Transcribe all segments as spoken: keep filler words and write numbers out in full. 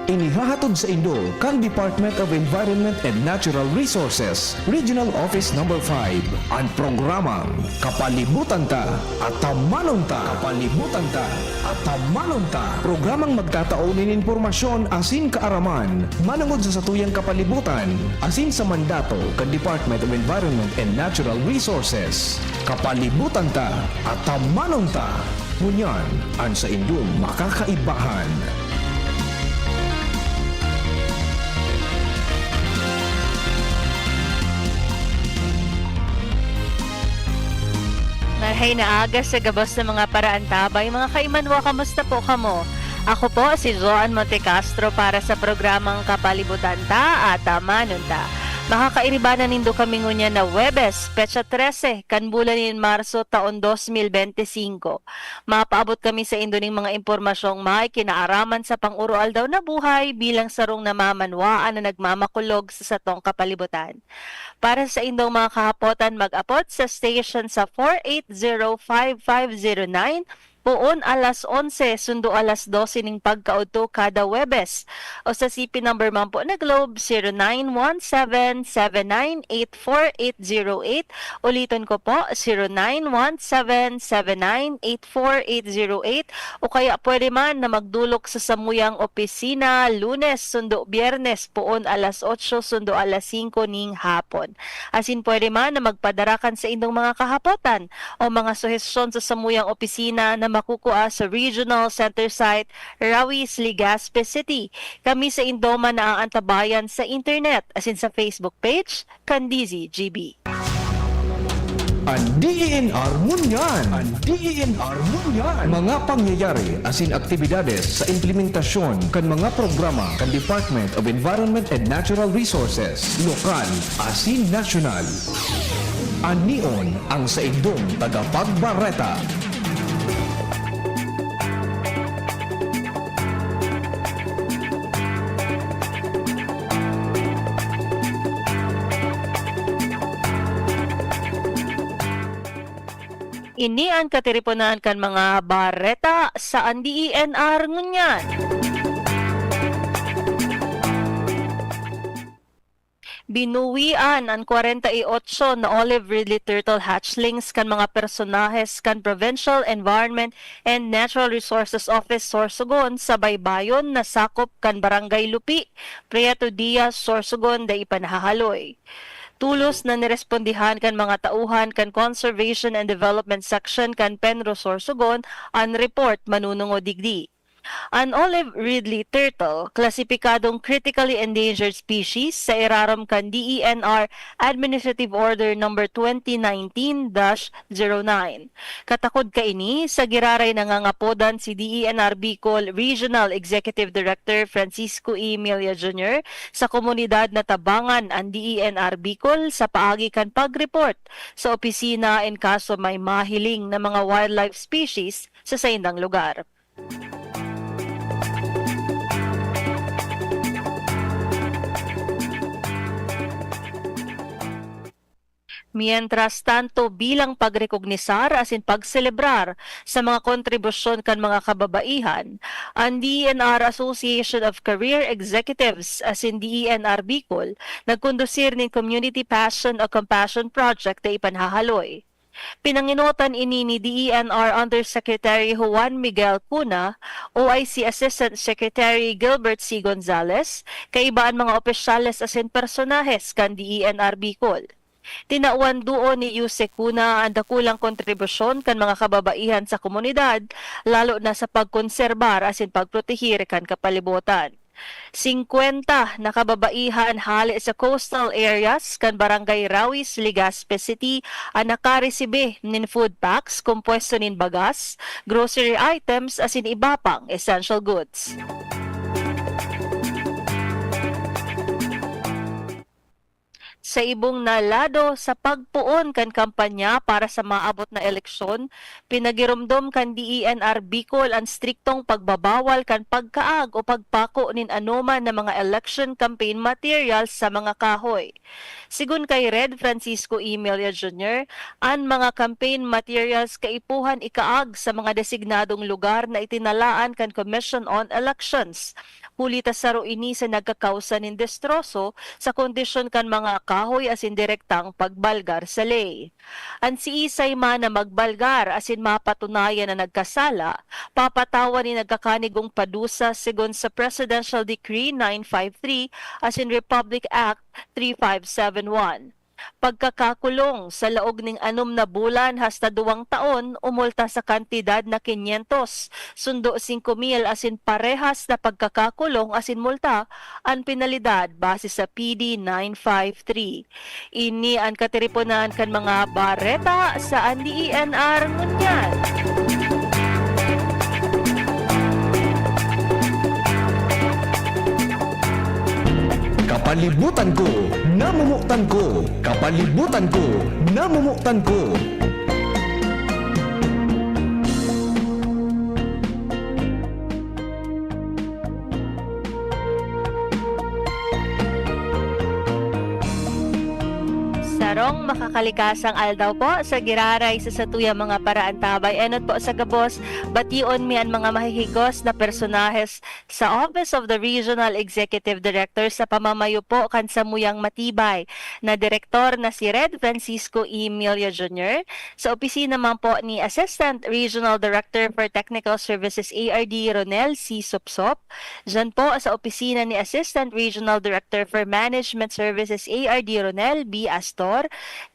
Inihahatod sa indo kan Department of Environment and Natural Resources, Regional Office Number five, an programang Kapalibutan Ta, Atamanon Ta. Kapalibutan Ta, Atamanon Ta. Programang magtatao nin impormasyon asin kaaraman manongod sa satuyang kapalibutan asin sa mandato kan Department of Environment and Natural Resources. Kapalibutan Ta, Atamanon Ta. Ngunyan, an saindong makakaibahan. Marhay na aga sa gabos na mga paraantabay, mga kaimanwa, kamusta po kamo? Ako po si Joan Montecastro para sa programang Kapalibutan Ta, Atamanon Ta. Makakairibanan nindo kami ngunyan na Huwebes, petsa trese kan bulan nin Marso, taon dos mil bente singko. Mapaabot kami saindo ning mga impormasyong may kinaaraman sa pang-uroaldaw na buhay bilang sarong namamanwaan na nagmamakulog sa satong kapalibutan. Para saindong mga kahapotan, mag-apod sa station sa four eight zero five five zero nine, poon alas onse sundo alas dose ning pagkaodto kada Huwebes, o sa C P number man po na Globe, zero nine one seven, seven nine eight four eight zero eight. Uliton ko po, zero nine one seven, seven nine eight four eight zero eight, o kaya pwede man na magdulok sa samuyang opisina, Lunes sundo Biyernes, poon alas otso sundo alas singko ning hapon. Asin pwede man na magpadara kan saindong mga kahapotan o mga suhestyon sa samuyang opisina na makukua sa Regional Center Site, Rawis, Legazpi City. Kami saindo man naaantabayan sa internet asin sa Facebook page kan D Z G B. An D E N R ngunyan. An D E N R ngunyan. Mga pangyayari asin aktibidades sa implementasyon kan mga programa kan Department of Environment and Natural Resources, lokal asin nasyonal. An Nion, ang saindong tagapagbareta. Ini an katiriponan kan mga bareta sa an D E N R ngunyan. Binuwian an kwarenta y otso na olive ridley turtle hatchlings kan mga personahes kan Provincial Environment and Natural Resources Office, Sorsogon, sa baybayon na sakop kan Barangay Lupi, Prieto Diaz, Sorsogon, dai pa nahahaloy. Tolos na nirespondihan kan mga tauhan kan Conservation and Development Section kan PENRO Sorsogon an report manunungod digdi. An olive ridley turtle, klasipikadong critically endangered species sa irarom kan D E N R Administrative Order Number twenty nineteen dash zero nine. Katakod kaini sa giraray nangangapodan si D E N R Bicol Regional Executive Director Francisco E. Milla Junior sa komunidad na tabangan an D E N R Bicol sa paagi kan pag-report sa opisina in kaso may mahiling na mga wildlife species sa saindang lugar. Mientras tanto, bilang pagrekognisar asin pagselebrar sa mga kontribusyon kan mga kababaihan, an D E N R Association of Career Executives asin D E N R Bicol nagkondusir nin Community Passion o Compassion Project na ipanhahaloy. Pinangenotan ini ni D E N R Undersecretary Juan Miguel Cuna, O I C Assistant Secretary Gilbert C. Gonzalez, kaiba an mga opisyales asin personahes kan D E N R Bicol. Tinawan duon ni Yuse Cuna an dakulang kontribusyon kan mga kababaihan sa komunidad, lalo na sa pagkonserbar asin pagproteher kan kapalibotan. Singkwenta na kababaihan hale sa coastal areas kan Barangay Rawis, Legazpi City an nakaresibi nin food packs, kompuesto nin bagas, grocery items asin iba pang essential goods. Sa ibong na lado, sa pagpoon kan kampanya para sa maabot na eleksyon, pinagiromdom kan D E N R Bicol an striktong pagbabawal kan pagkaag o pagpako nin anoman na mga election campaign materials sa mga kahoy. Sigon kay Red Francisco Emilio Junior, an mga campaign materials kaipuhan ikaag sa mga designadong lugar na itinalaan kan Commission on Elections, huli ta saro ini sa nagkakausa nin destroso sa kondisyon kan mga kahoy asin direktang pagbalgar sa ley. An siisay man na magbalgar asin mapatunayan na nagkasala, papatawan nin nagkakanigong padusa sigon sa Presidential Decree nine five three asin Republic Act three five seven one. Pagkakakulong sa laog ning anom na bulan hasta duwang taon o multa sa kantidad na kinyentos, sundo singko mil asin parehas na pagkakakulong asin multa an penalidad base sa P D nine five three. Ini an katiriponan kan mga bareta sa N D E N R ngunyan. Kapalibutan ko, namomotan ko. Kapalibutan ko, namomotan ko. Sarong makakalikasang aldaw po sa giraray sa satuyang mga paraantabay. Enot po sa gabos, bation mi an mga mahihigos na personahes sa Office of the Regional Executive Director sa pamamayo po kan samuyang matibay na direktor na si Red Francisco Emilio Junior, sa opisina man po ni Assistant Regional Director for Technical Services, A R D, Ronel C. Sopsop, diyan po sa opisina ni Assistant Regional Director for Management Services, A R D, Ronel B. Astor,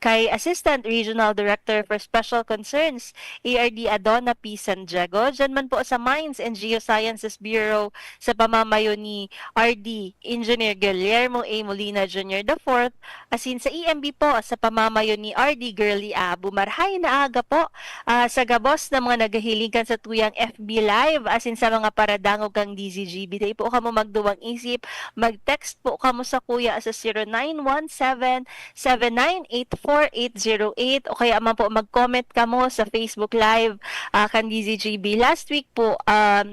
kay Assistant Regional Director for Special Concerns, A R D, Adona P. San Diego, diyan man po sa Mines and Geosciences Bureau sa pamamayo ni R D Engineer Guillermo A. Molina Junior the fourth, asin sa E M B po sa pamamayo ni R D Girly Abu. Marhay na aga po, ah, sa gabos na mga nagahiling kan satuyang F B Live, asin sa mga paradangog kan D Z G B. Dai po kamo magduwang isip, mag-text po kamo sakuya sa zero nine one seven, seven nine eight, four eight zero eight, o kaya man po mag-comment kamo sa Facebook Live, ah, kan D Z G B. Last week po, um,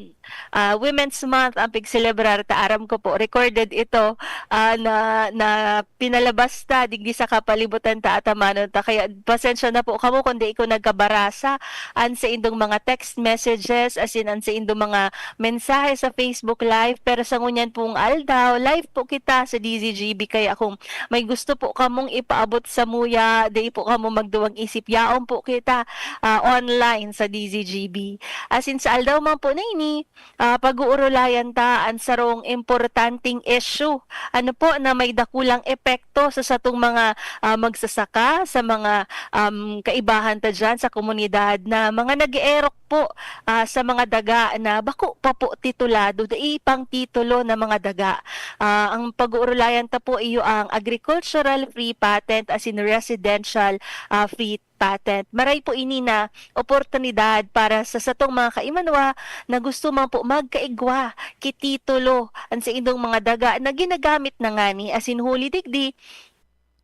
ah, Women's Month ang pigselebrar ta. Aram ko po, recorded ito, ah, na, na pinalabas ta digdi sa kapalibutan ta, atamanon ta. Kaya pasensya na po kamo kung di ko nagkabarasa an saindong mga text messages, asin an saindong mga mensahe sa Facebook Live. Pero sa ngunyan pong aldaw, live po kita sa D Z G B. Kaya kung may gusto po kamong ipaabot samuya, di po kamo magduwang isip, yaon po kita, ah, online sa D Z G B. Asin sa aldaw man po na ini, ah, pag-uurulayan ta an sarong importanteng issue, ano po, na may dakulang epekto sa satong mga, ah, magsasaka, sa mga, um, kaibahan ta diyan sa komunidad na mga nag-eerok po, ah, sa mga daga na bako pa po titulado, dai pang titulo na mga daga. Ah, ang pag-uurulayan ta po iyo ang agricultural free patent asin residential, ah, free patent. Maray po ini na oportunidad para sa satong mga kaimanwa na gusto man po magkaigwa ki titulo an saindong mga daga na ginagamit na ngani, asin huli digdi,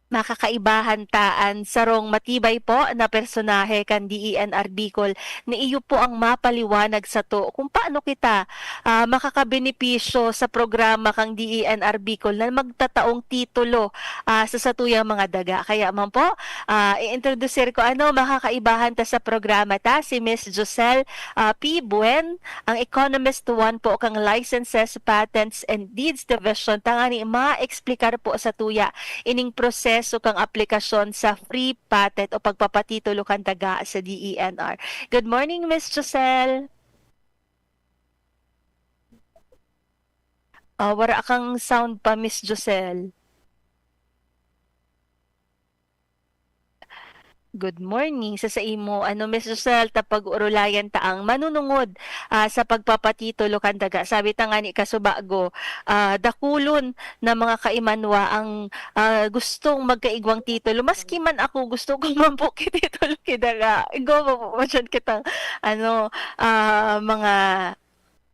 makakaibahan ta an sarong matibay po na personahe kan D E N R Bicol na iyo po ang mapaliwanag sato kung paano kita, ah, makakabenepisyo sa programa kan D E N R Bicol na magtataong titulo, ah, sa satuyang mga daga. Kaya man po, ah, i-introduce ko ano, makakaibahan ta sa programa ta, si Miss Joselle, ah, P. Buen, ang Economist one po kan Licenses, Patents, and Deeds Division, tangani ma-explicar po satuya ining proseso kan aplikasyon sa free patent o pagpapatitulo kan daga sa D E N R. Good morning, Miss Joselle. Ah, wara kang sound pa, Miss Joselle. Good morning. Sa saimo, ano, Miss Joselle, ta pag-urulayan ta ang manunungod, ah, sa pagpapatitulo kan daga. Sabi ta ngani kasubago, ah, dakulon na mga kaimanwa ang, ah, gustong magkaigwang titulo. Maski man ako, gusto ko man po ki titulo ki daga. Igwa po pa diyan kitang, ano, ah, mga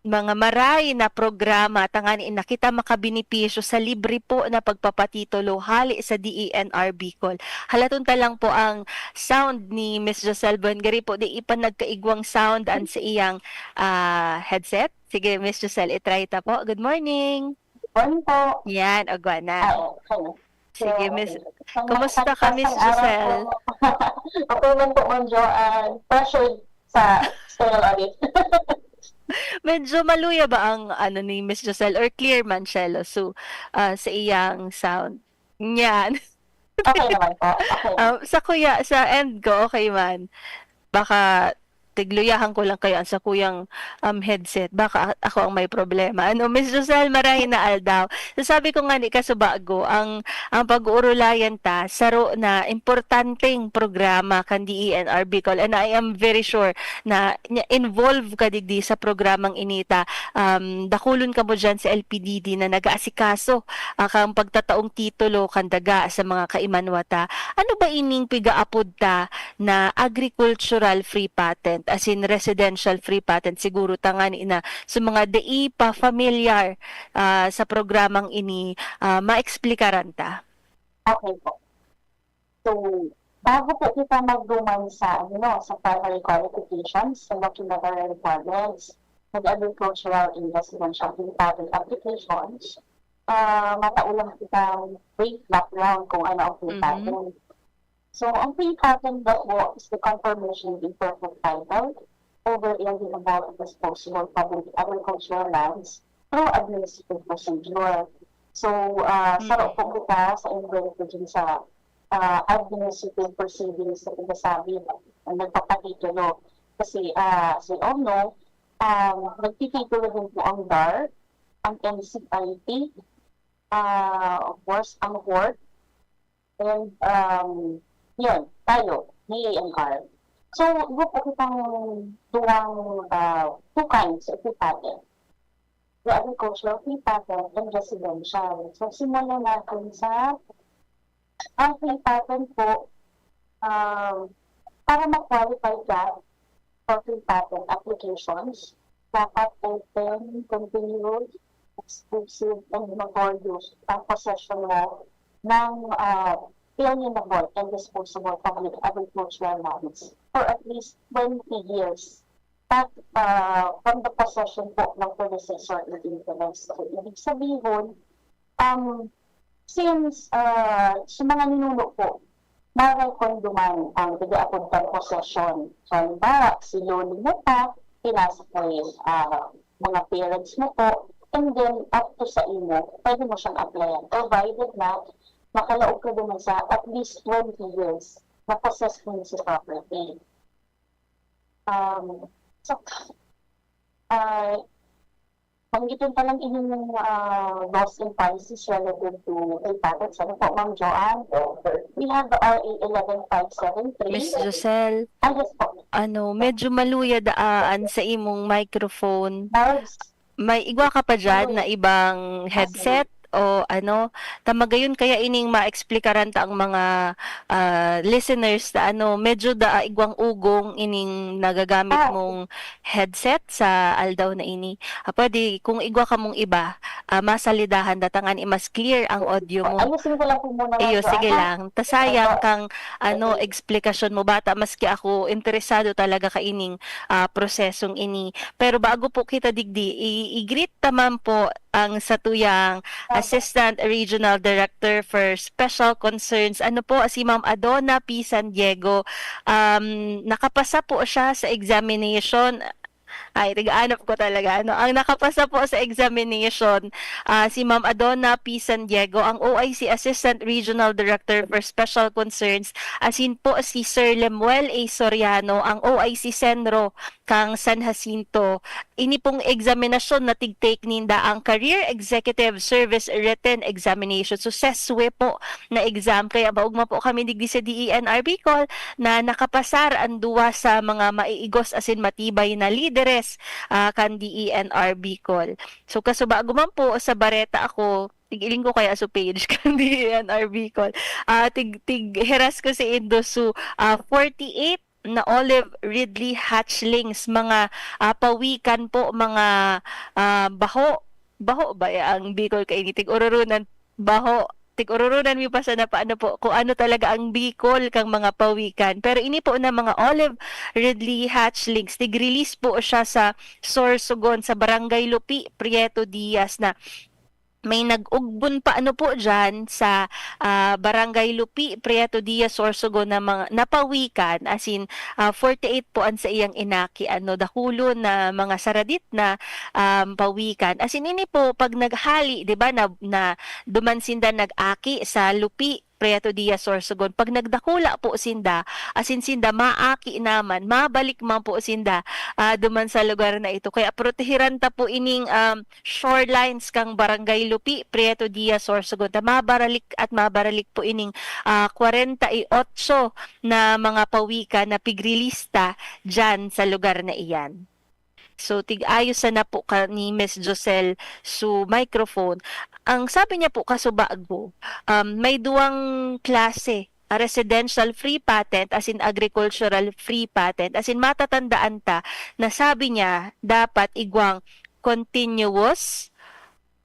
mga maray na programa tanganing kita makabenepisyo sa libre po na pagpapatitulo hale sa D E N R Bicol. Halaton ta lang po ang sound ni Miss Joselle Buengari po, di pa nagkaigwang sound an sa iyang, ah, headset. Sige, Miss Joselle, i-try ta po. Good morning. Morning po. Yan, agwa na. Ah, oo. Sige, Miss. Kumusta ka, Miss Joselle? Okay lang po, Ma'am Joanne. Pressured sa external audit. Medyo maluya ba ang ano ni Miss Joselle or clear man siya, lo? So, ah, sa iyang sound. Yan. Okay naman po. Okay. Ah, sa kuya, sa end ko, okay man. Baka tigluyahan ko lang kayo ang sakuyang, um, headset. Baka a-, ako ang may problema. Ano, Miss Joselle, maray na aldaw. So, sabi ko nga ni kasubago, ang, ang pag-uurulayan ta, saro na importanteng programa kan D E N R Bicol. And I am very sure na, na involved ka digdi sa programang ini ta. Um, dakulon kamo dyan sa L P D D na nag-aasikaso, ah, kan pagtataong titulo kan daga sa mga kaimanwa ta. Ano ba ining pigaapod ta na agricultural free patent, as in residential free patent, siguro tanganing sa mga dai pa familiar, ah, sa programang ini, ah, maeksplikar ta. Okay po. So, bago po kita magduman sa, ano, sa primary qualifications, sa documentary requirements, nag-agricultural and residential free patent applications, ah, matao lang kitang brief background kung ano ang free Mhm. patent. So, ang free patent daw po is the confirmation of imperfect title over alienable and disposable public agricultural lands through administrative procedure. So, ah, Mm. saro po kita sa involved dun sa, ah, administrative proceedings na sinasabi, ang nagpapatitulo. Kasi, ah, as we all know, um, nagtititulo din po ang DAR, ang N C I T, ah, of course, ang court, and, um, yun, tayo, D A N R. So, iba po kitang duwang, ah, two kinds of free patent. The agricultural free patent and residential. So, simulan natin sa, ang free patent po, um, para ma-qualify ka for free patent applications, dapat open, continuous, exclusive, and notorious ang possession mo ng, ah, alienable and disposable public agricultural lands for at least twenty years. At, ah, from the possession po ng predecessor in interest. So, ibig sabihin, um, since, ah, sa mga ninuno po, maray kon duman ang nag-aapod kan possession. So, halimbawa, si lolo mo pa, pinasa kay, ah, mga parents mo po, and then up to sa imo, pwede mo siyang applyan, provided na makalaog ka duman sa at least twenty years na possess mo yung sa property. Um, so, ah, banggitin pa lang ining, ah, laws and policies relative to free patents. Ano po, Ma'am Joanne? We have the R A eleven five seven three. Miss Joselle, Ah, yes po. ano, medyo maluya daan sa imong microphone. Barbs. May igwa ka pa dyan Maluya. na ibang Ah, sige. headset o ano, ta magayon kaya ining maexplikaran ta ang mga, ah, listeners ta ano, medyo daa igwang ugong ining nagagamit Ah, mong headset sa aldaw na ini. Ah, pwede kung igwa kamong iba, ah, masalidahan ta tanganing mas clear ang audio mo. Ayusin ko lang po muna, Iyo, Ma'am sige Joanna. lang. Ta sayang Opo. kang ano, Sige. eksplikasyon mo, bata, maski ako, interesado talaga kaining, ah, prosesong ini. Pero bago po kita digdi, i-, i-greet ta man po ang satuyang Opo. Assistant Regional Director for Special Concerns. Ano po, si Ma'am Adona P. San Diego. Um, nakapasa po siya sa examination. Ay, taga-anop ko talaga, ano. Ang nakapasa po sa examination, ah, si Ma'am Adona P. San Diego, ang O I C Assistant Regional Director for Special Concerns, asin po si Sir Lemuel A. Soriano, ang O I C Senro kang San Jacinto. Ini pong eksaminasyon na tig-take ninda ang Career Executive Service Written Examination. So, seswe po na exam. Kaya maogma po kami digdi sa D E N R Bicol na nakapasar ang duwa sa mga maiigos asin matibay na lideres, ah, kan D E N R Bicol. So, kasubago man po sa bareta ako, igiling ko kaya sa page kan D E N R Bicol. Ah, tig-, tighiras ko si Indo su, ah, forty-eight na olive ridley hatchlings, mga, ah, pawikan po, mga, ah, baho. Baho ba ang Bicol kaini? Tig-ururunan, baho. Tig-ururunan mi pa sana paano po, kung ano talaga ang Bicol kang mga pawikan. Pero ini po na mga olive ridley hatchlings, tig-release po siya sa Sorsogon, sa Barangay Lupi, Prieto Diaz na may nag-ugbon pa ano po diyan sa, ah, Barangay Lupi, Prieto Diaz, Sorsogon na mga napawikan, as in, ah, forty-eight po an saiyang inaki, ano, dakulon na mga saradit na, um, pawikan. As in, ini po, pag naghali, di ba, na, na duman sinda nag-aki sa Lupi, Prieto Diaz, Sorsogon. Pag nagdakula po sinda, as in sinda maaki naman, mabalik man po sinda, ah, duman sa lugar na ito. Kaya protehiran ta po ining, um, shorelines kang Barangay Lupi, Prieto Diaz, Sorsogon. Ta mabaralik at mabaralik po ining, ah, kwarenta y otso na mga pawikan na pigrilista diyan sa lugar na iyan. So, tig-ayo sana po ka ni Miss Joselle su microphone. Ang sabi niya po kasubago, um, may duwang klase, ah, residential free patent as in agricultural free patent. As in, matatandaan ta na sabi niya dapat igwang continuous,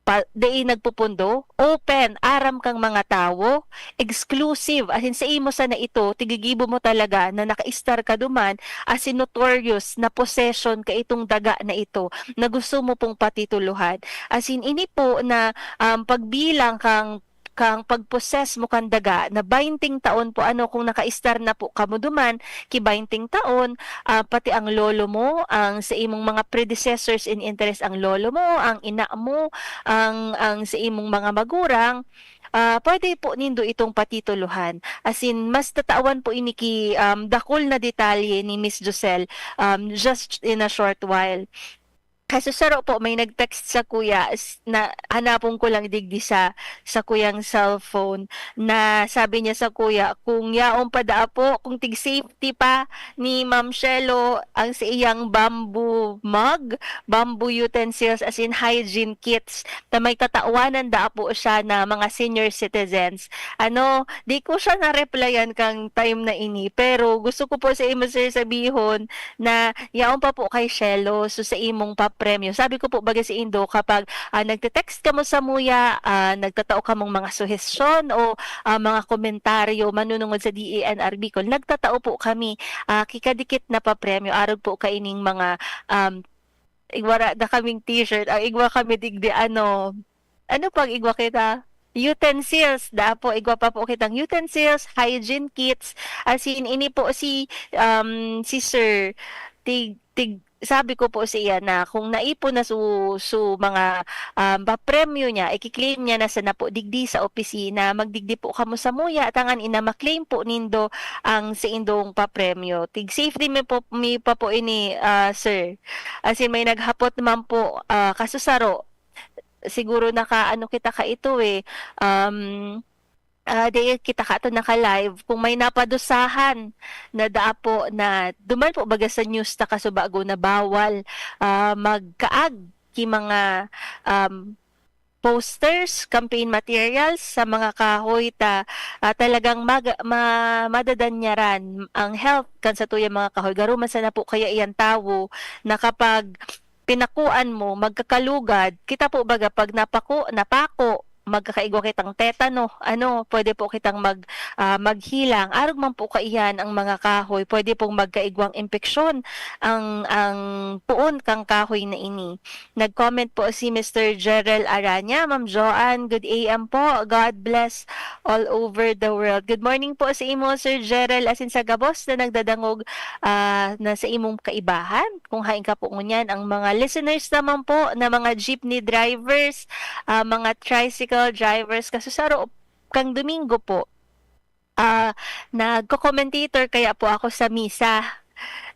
pa, dai nagpupundo, open, aram kang mga tawo, exclusive, as in, sa imo sana ito, tigigibo mo talaga na nakaistar ka duman, as in, notorious na possession ka itong daga na ito, na gusto mo pong patitulohan. As in, ini po na, um, pagbilang kang, kang pag-possess mo kan daga na baynting taon po, ano, kung nakaistar na po kamo duman, ki baynting taon, ah, pati ang lolo mo, ang sa imong mga predecessors in interest, ang lolo mo, ang ina mo, ang, ang sa imong mga magurang, ah, pwede po nindo itong patitulohan. As in, mas tatawan po ini ki, um, dakul na detalye ni Miss Joselle, um, just in a short while. Kaso saro po, may nag-text sa kuya, s-, na hanapon ko lang digdi sa, sa kuyang cellphone, na sabi niya sa kuya, kung yaon pa daa po, kung tig-safety pa ni Ma'am Shelo ang sa iyang bamboo mug, bamboo utensils, as in hygiene kits, na may tatawanan daa po siya na mga senior citizens. Ano, di ko siya na-replyan kang time na ini, pero gusto ko po sa imo, sir, sabihon na yaon pa po kay Shelo, so sa imong papremyo. Sabi ko po baga saindo, kapag, ah, nagte-text kamo samuya, ah, nagtatao kamong mga suhestyon o, ah, mga komentaryo manunungod sa D E N R Bicol, nagtatao po kami, ah, ki kadikit na papremyo, arog po kaining mga, um, igwa ra da kaming t-shirt, ah, igwa kami digdi, ano, ano pang igwa kita? Utensils, daa po, igwa pa po kitang utensils, hygiene kits, as in, ini po si, um, si sir, tig-, tig-, sabi ko po sa iya na kung naipon na su-, su mga, um, papremyo niya, iki-claim niya na sana po digdi sa opisina, magdigdi po kamo samuya, tanganing ma-claim po nindo ang saindong papremyo. Tig-safety mi po, mi pa po ini, ah, sir. As in, may naghapot naman po, ah, kaso saro, siguro naka-ano kita kaito, eh, um, ah, di kita kato naka-live. Kung may napadusahan na daa po na duman po baga sa news ta kasubago na bawal, ah, magkaag ki mga, um, posters, campaign materials sa mga kahoy ta, ah, talagang mag-, ma-, madadanyaran ang health kan satuyang mga kahoy. Garo man sana po kaya iyan tawo na kapag pinakuan mo, magkakalugad, kita po baga pag napako, napako, magkakaigwa kitang tetano, ano, pwede po kitang mag-, ah, maghilang. Arog man po kaiyan ang mga kahoy, pwede pong magkaigwang impeksyon ang, ang puon kang kahoy na ini. Nag-comment po si Mister Jerel Aranya, "Ma'am Joanne, good A M po. God bless all over the world." Good morning po sa imo, Sir Jerel, asin sa gabos na nagdadangog, ah, na sa imong kaibahan. Kung hain ka po ngunyan, ang mga listeners naman po na mga jeepney drivers, ah, mga tricycle drivers, kasusaro kang Domingo po, ah, nagko-commentator kaya po ako sa misa.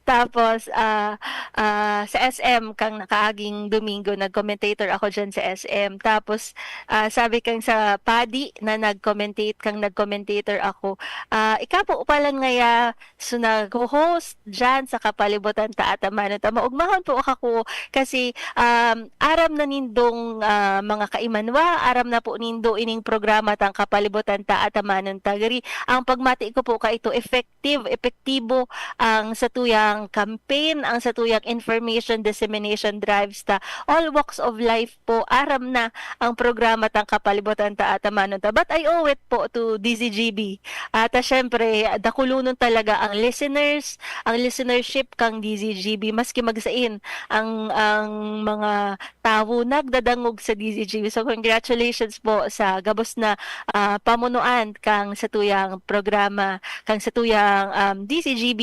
Tapos, ah, ah, sa S M kang nakaaging Domingo, nag-commentator ako diyan sa S M. Tapos, ah, sabi kang sa Padi na nag-commentate, kang nag-commentator ako, ah, ikaw po palan ngaya so nagho-host diyan sa Kapalibutan ta Atamanon ta. Maugmahon po kako kasi, um, aram na nindong, ah, mga kaimanwa, aram na po nindo ining programa tang Kapalibutan ta Atamanon ta. Gari, ang pagmati ko po kaito, effect effective, epektibo ang satuyang campaign, ang satuyang information dissemination drives ta. All walks of life po, aram na ang programa tang Kapalibutan ta Atamanon ta. But I owe it po to D Z G B. At, ah, syempre, dakulonon talaga ang listeners, ang listenership kang D Z G B, maski magsain ang, ang mga tawo nagdadangog sa D Z G B. So, congratulations po sa gabos na, ah, pamunuan kang satuyang programa, kang satuyang, um, D Z G B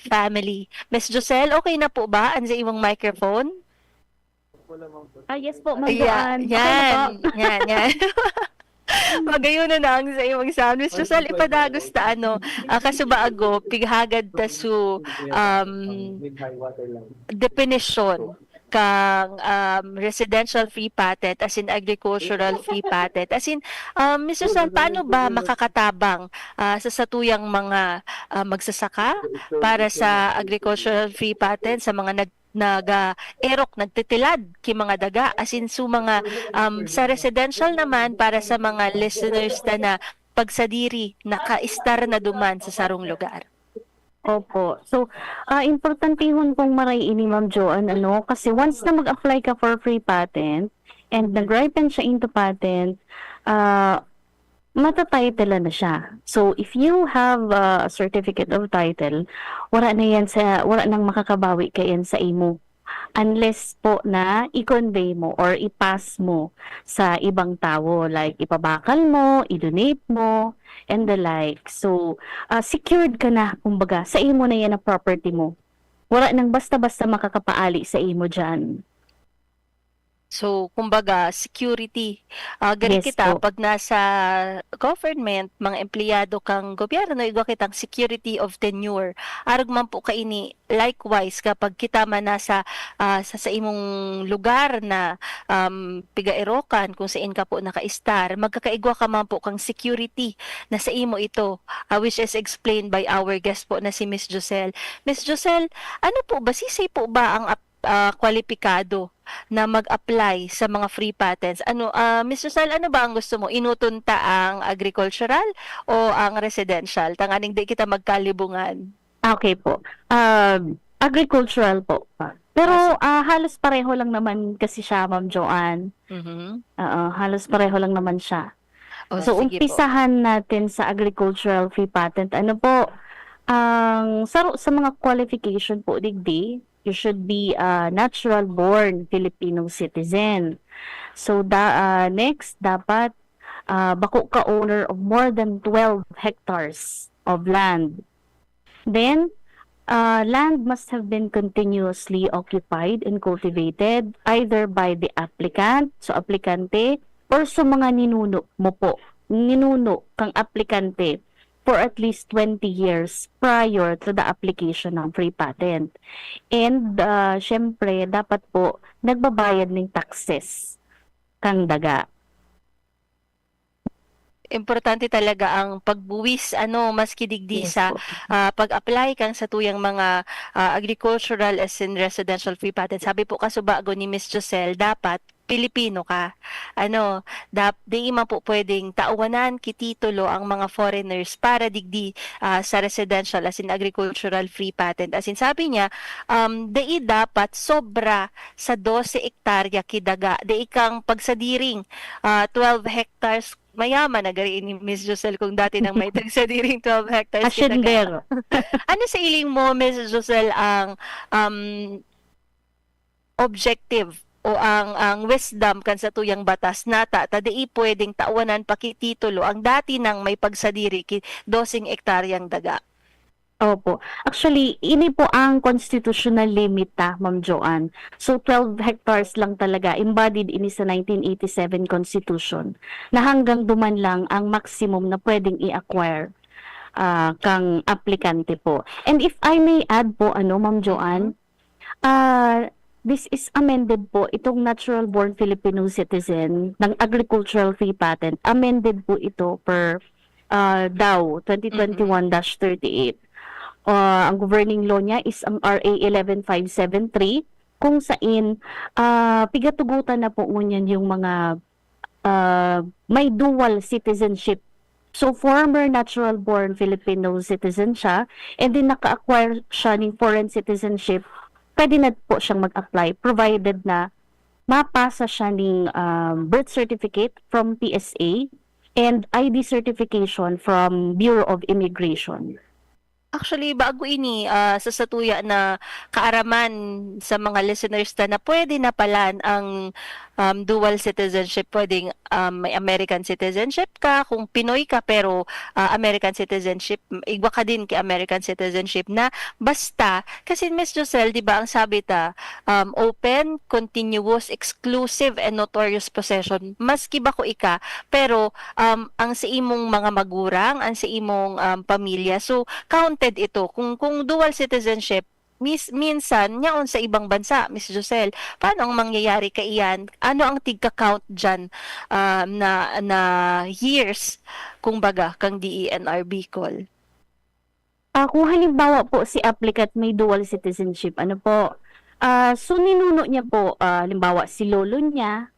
family. Miss Joselle, okay na po ba an sa imong microphone? Ah, yes po, Ma'am Ayan, Joanne. Okay na po. yan, yan, yan. Magayon na ang sa imong sound. Miss Joselle, ipadagos ta ano, ah, kasubaago, pighagad ta su, um, definisyon kang, um, residential free patent, as in agricultural free patent. As in, um, Miss Joselle, paano ba makakatabang, ah, sa satuyang mga, ah, magsasaka para sa agricultural free patent, sa mga nag-, nag-, ah, erok, nagtitilad ki mga daga, as in, su mga, um, sa residential naman, para sa mga listeners ta na pagsadiri, nakaistar na duman sa sarong lugar? Opo. So, ah, importantehon kong maray ini, Ma'am Joanne, ano, kasi once na mag-apply ka for free patent and nag-ripen siya into patent, ah, matatitle na siya. So, if you have, ah, a certificate of title, wala na yan sa, wala nang makakabawi kaiyan sa imo. Unless po na i-convey mo or i-pass mo sa ibang tawo, like ipabakal mo, i-donate mo, and the like. So, ah, secured ka na, kumbaga, sa imo na yan na property mo. Wala nang basta-basta makakapaali sa imo diyan. So, kumbaga, security. Ah, gari Yes kita, po. pag nasa government, mga empleyado kang gobyerno, igwa kitang security of tenure. Arog man po kaini, likewise, kapag kita man nasa, ah, sa, sa imong lugar na, um, piga-erokan, kung saan ka po nakaistar, magkakaigwa ka man po kang security na sa imo ito, ah, which is explained by our guest po na si Miss Joselle. Miss Joselle, ano po ba, sisay po ba ang ap-, ah, kwalipikado na mag-apply sa mga free patents? Ano, ah, Miss Joselle, ano ba ang gusto mo? Inuton ta ang agricultural o ang residential? Tanganing di kita magkalibungan. Okay po. Um, agricultural po. Pero Ah, ah, halos pareho lang naman kasi siya, Ma'am Joanne. Mhm. Oo, halos pareho lang naman siya. Oh, So, sige po. umpisahan natin sa agricultural free patent. Ano po, ang saro sa mga qualification po digdi, you should be a natural born Filipino citizen. So, da, ah, next, dapat ah, bako ka owner of more than twelve hectares of land. Then, ah, land must have been continuously occupied and cultivated either by the applicant, so aplikante, or sa mga ninuno mo po, ninuno kang aplikante for at least twenty years prior to the application ng free patent. And, ah, syempre, dapat po nagbabayad ng taxes kang daga. Importante talaga ang pagbuwis, ano, maski digdi Yes sa, po. ah, pag-apply kang satuyang mga, ah, agricultural as in residential free patent. Sabi po kasubago ni Miss Joselle, dapat Pilipino ka. Ano, dap-, di man po pwedeng tawanan ki titulo ang mga foreigners para digdi, ah, sa residential as in agricultural free patent. As in, sabi niya, um, dai dapat sobra sa dose hektarya ki daga. Dai kang pagsadiring, ah, twelve hectares, mayaman na gari ini, Miss Joselle, kung dati nang may tagsadiring twelve hectares ki daga. Asyendero. Ano sa iling mo, Miss Joselle, ang, um, objective o ang, ang wisdom kan satuyang batas na ta, ta dai pwedeng tawanan pa ki titulo ang dati nang may pagsadiri ki doseng ektaryang daga? Opo. Actually, ini po ang constitutional limit ta, Ma'am Joanne. So, twelve hectares lang talaga, embodied ini sa nineteen eighty-seven Constitution, na hanggang duman lang ang maximum na pwedeng i-acquire. ah, kang aplikante po. And if I may add po, ano, Ma'am Joanne, ah, this is amended po, itong natural born Filipino citizen ng agricultural free patent. Amended po ito per, ah, daw twenty twenty-one dash thirty-eight. Ah, ang governing law niya is ang R A eleven five seven three, kung sain, ah, pigatugutan na po ngunyan yung mga, ah, may dual citizenship. So, former natural born Filipino citizen siya, and then naka-acquire siya ning foreign citizenship, pwede na po siyang mag-apply, provided na mapasa siya ning, um, birth certificate from P S A and I D certification from Bureau of Immigration. Actually, bago ini, ah, sa satuya na kaaraman sa mga listeners ta na pwede na pala ang, um, dual citizenship. Pwedeng, um, may American citizenship ka, kung Pinoy ka, pero, ah, American citizenship, m-, igwa ka din ki American citizenship na basta, kasi Miss Joselle, di ba, ang sabi ta, um, open, continuous, exclusive, and notorious possession. Maski bako ika, pero, um, ang sa imong mga magurang, ang sa imong, um, pamilya. So, counted ito. Kung, kung dual citizenship, mis-, minsan, yaon sa ibang bansa, Miss Joselle. Paano ang mangyayari kaiyan? Ano ang tigka-count diyan, um, na, na years, kumbaga, kang D E N R Bicol? Ah, kung halimbawa po si applicant may dual citizenship, ano po, ah, so ninuno niya po, ah, halimbawa si lolo niya,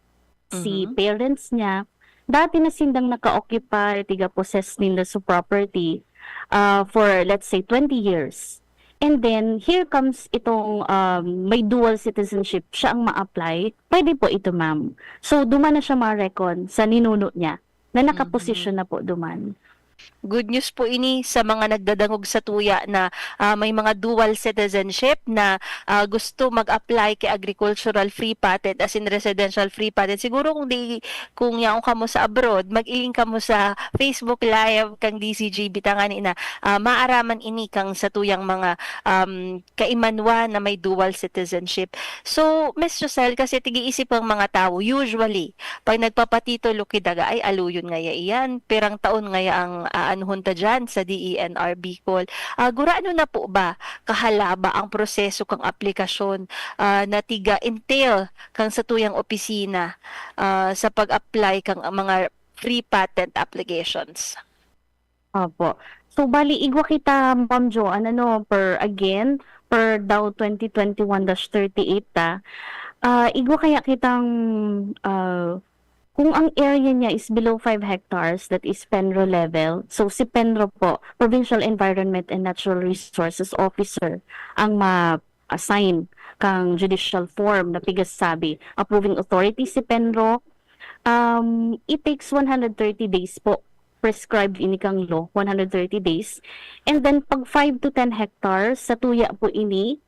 si Mhm. parents niya, dati na sindang naka-occupy, tiga-possess ninda sa property, ah, for, let's say, twenty years. And then, here comes itong, um, may dual citizenship, siya ang ma-apply. Pwede po ito, ma'am. So, duman na siya ma-reckon sa ninuno niya na Mhm. nakaposisyon na po duman. Good news po ini sa mga nagdadangog sa tuya na, ah, may mga dual citizenship na, ah, gusto mag-apply kay agricultural free patent, as in residential free patent. Siguro kung di, kung yaon kamo sa abroad, mag-iling kamo sa Facebook Live kang D C G B tangani na, ah, maaraman ini kang sa tuyang mga, um, kaimanwa na may dual citizenship. So, Miss Joselle, kasi tig-iisip ang mga tawo, usually, pag nagpapatitulo ki daga, "Ay, aluyon ngaya iyan, pirang taon ngaya ang aanuhon ta diyan sa D E N R Bicol." Ah, gurano na po ba kahalaba ang proseso kang aplikasyon, ah, na tiga-entail kang sa tuyang opisina, ah, sa pag-apply kang mga free patent applications? Opo. So, bali, igwa kita, Ma'am Jo, ano, no, per, again, per daw twenty twenty-one dash thirty-eight ta, ah, igwa kaya kitang, ah, kung ang area niya is below five hectares, that is PENRO level, so si PENRO po, Provincial Environment and Natural Resources Officer, ang ma-assign kang judicial form na pigasabi, approving authority si PENRO, um, it takes one hundred thirty days po. Prescribed ini kang law, one hundred thirty days. And then, pag five to ten hectares, sa tuya po ini.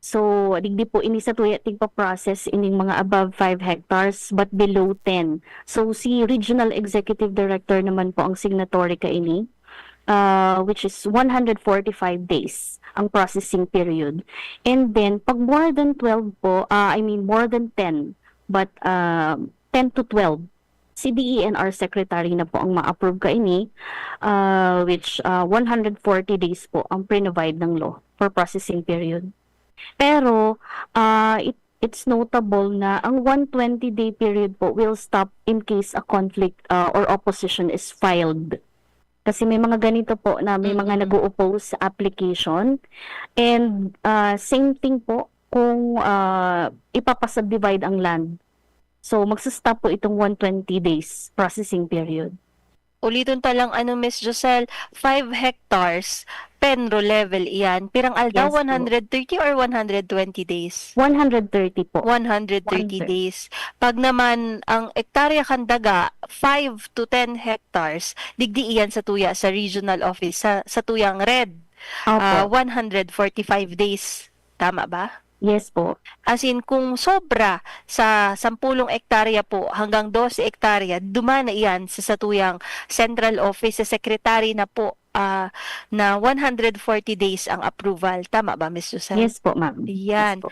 So, digdi po ini sa tuya tigpa-process ining mga above five hectares but below ten. So, si Regional Executive Director naman po ang signatory kaini, ah, which is one hundred forty-five days ang processing period. And then, pag more than twelve po, ah, I mean, more than ten, but, ah, ten to twelve, si D E N R secretary na po ang ma-approve kaini, ah, which, ah, one hundred forty days po ang pre-provide ng law for processing period. Pero, ah, it, it's notable na ang one twenty day period po will stop in case a conflict, ah, or opposition is filed. Kasi may mga ganito po na may mga Mm. nag-o-oppose sa application. And, ah, same thing po kung, ah, ipapa-subdivide ang land. So, magsa-stop po itong one twenty days processing period. Uliton ta lang, ano, Miss Joselle, five hectares, PENRO level iyan. Pirang aldaw? Yes po. One hundred thirty or one hundred twenty days? One hundred thirty po. One hundred thirty One thirty. days. Pag naman ang ektarya kan daga, five to ten hectares, digdi iyan sa tuya sa regional office, sa, sa tuyang red, Opo. ah, one hundred forty-five days. Tama ba? Yes po. As in, kung sobra sa sampulong ektarya po hanggang dose ektarya, duman na iyan sa satuyang central office, sa secretary na po ah, na one hundred forty days ang approval. Tama ba, Miss Josel? Yes po, ma'am. Yan. Yes po.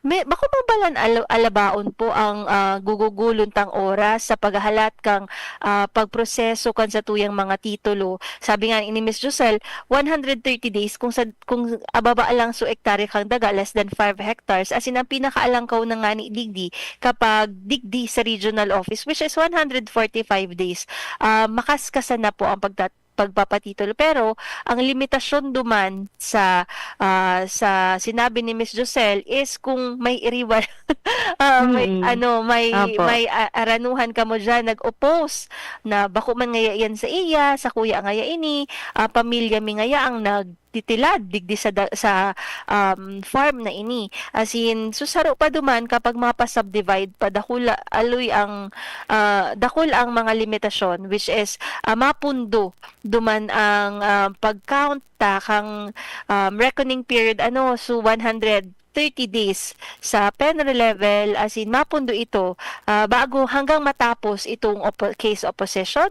May, bako mo balan al- alabaon po ang ah, gugugulon tang oras sa paghahalat kang ah, pagproseso kan satuyang mga titulo. Sabi nga ni Miss Josel, one hundred thirty days kung sa kung ababa lang so hektarya kang daga, less than five hectares, as in ang pinakaalangkaw na nga ni digdi kapag digdi sa regional office, which is one hundred forty-five days. Ah, makaskasan na po ang pagtat pagpapatitulo. Pero ang limitasyon duman sa ah, sa sinabi ni Miss Josel is kung may iriwal ah, may Mm. ano may Apo. may a- aranuhan kamo diyan nag-oppose na bako man ngaya yan sa iya, sa kuya ngaya ini, ah, pamilya mi ngaya ang nagtitilad digdi sa da- sa um, farm na ini. As in, susaro pa duman kapag mapa-subdivide pa dakula aloy ang ah, dakul ang mga limitasyon, which is ah, mapundo duman ang ah, pag-count ta kang um, reckoning period ano, so one hundred thirty days sa plenary level, as in mapundo ito ah, bago hanggang matapos itong oppo- case opposition,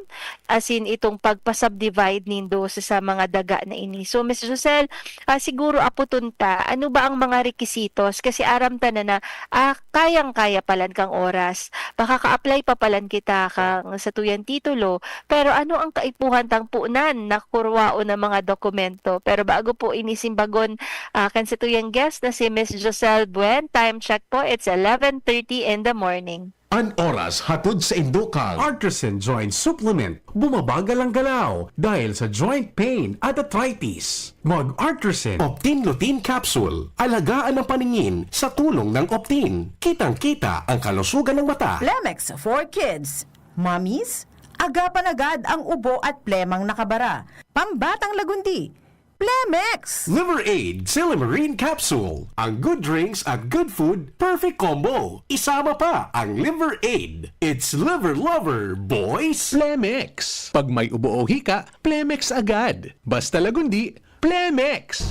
as in itong pagpa-subdivide nindo sa, sa mga daga na ini. So Miss Josel, ah, siguro aputon ta, ano ba ang mga requisitos? Kasi aram ta na na ah, kayang-kaya palan kang oras, makaka-apply pa palan kita kang satuyang titulo, pero ano ang kaipuhan tang punan na kurwaon na mga dokumento? Pero bago po ini simbagon ah, kan satuyang guest na si Miss Josel Buen, time check po, it's eleven thirty in the morning. An oras hatod sa indo kang Artisan Joint Supplement, bumabagal ang galaw dahil sa joint pain at arthritis. Mag Artisan. Optin Lutein Capsule, alagaan ang paningin sa tulong ng Optin. Kitang-kita ang kalusugan ng mata. Plemex for Kids. Mommies, agapan agad ang ubo at plemang nakabara. Pambatang lagundi. Plemex! Liver Aid Silymarin Capsule. Ang good drinks at good food, perfect combo. Isama pa ang Liver Aid. It's Liver Lover, boys! Plemex. Pag may ubo o hika, Plemex agad. Basta lagundi, Plemex.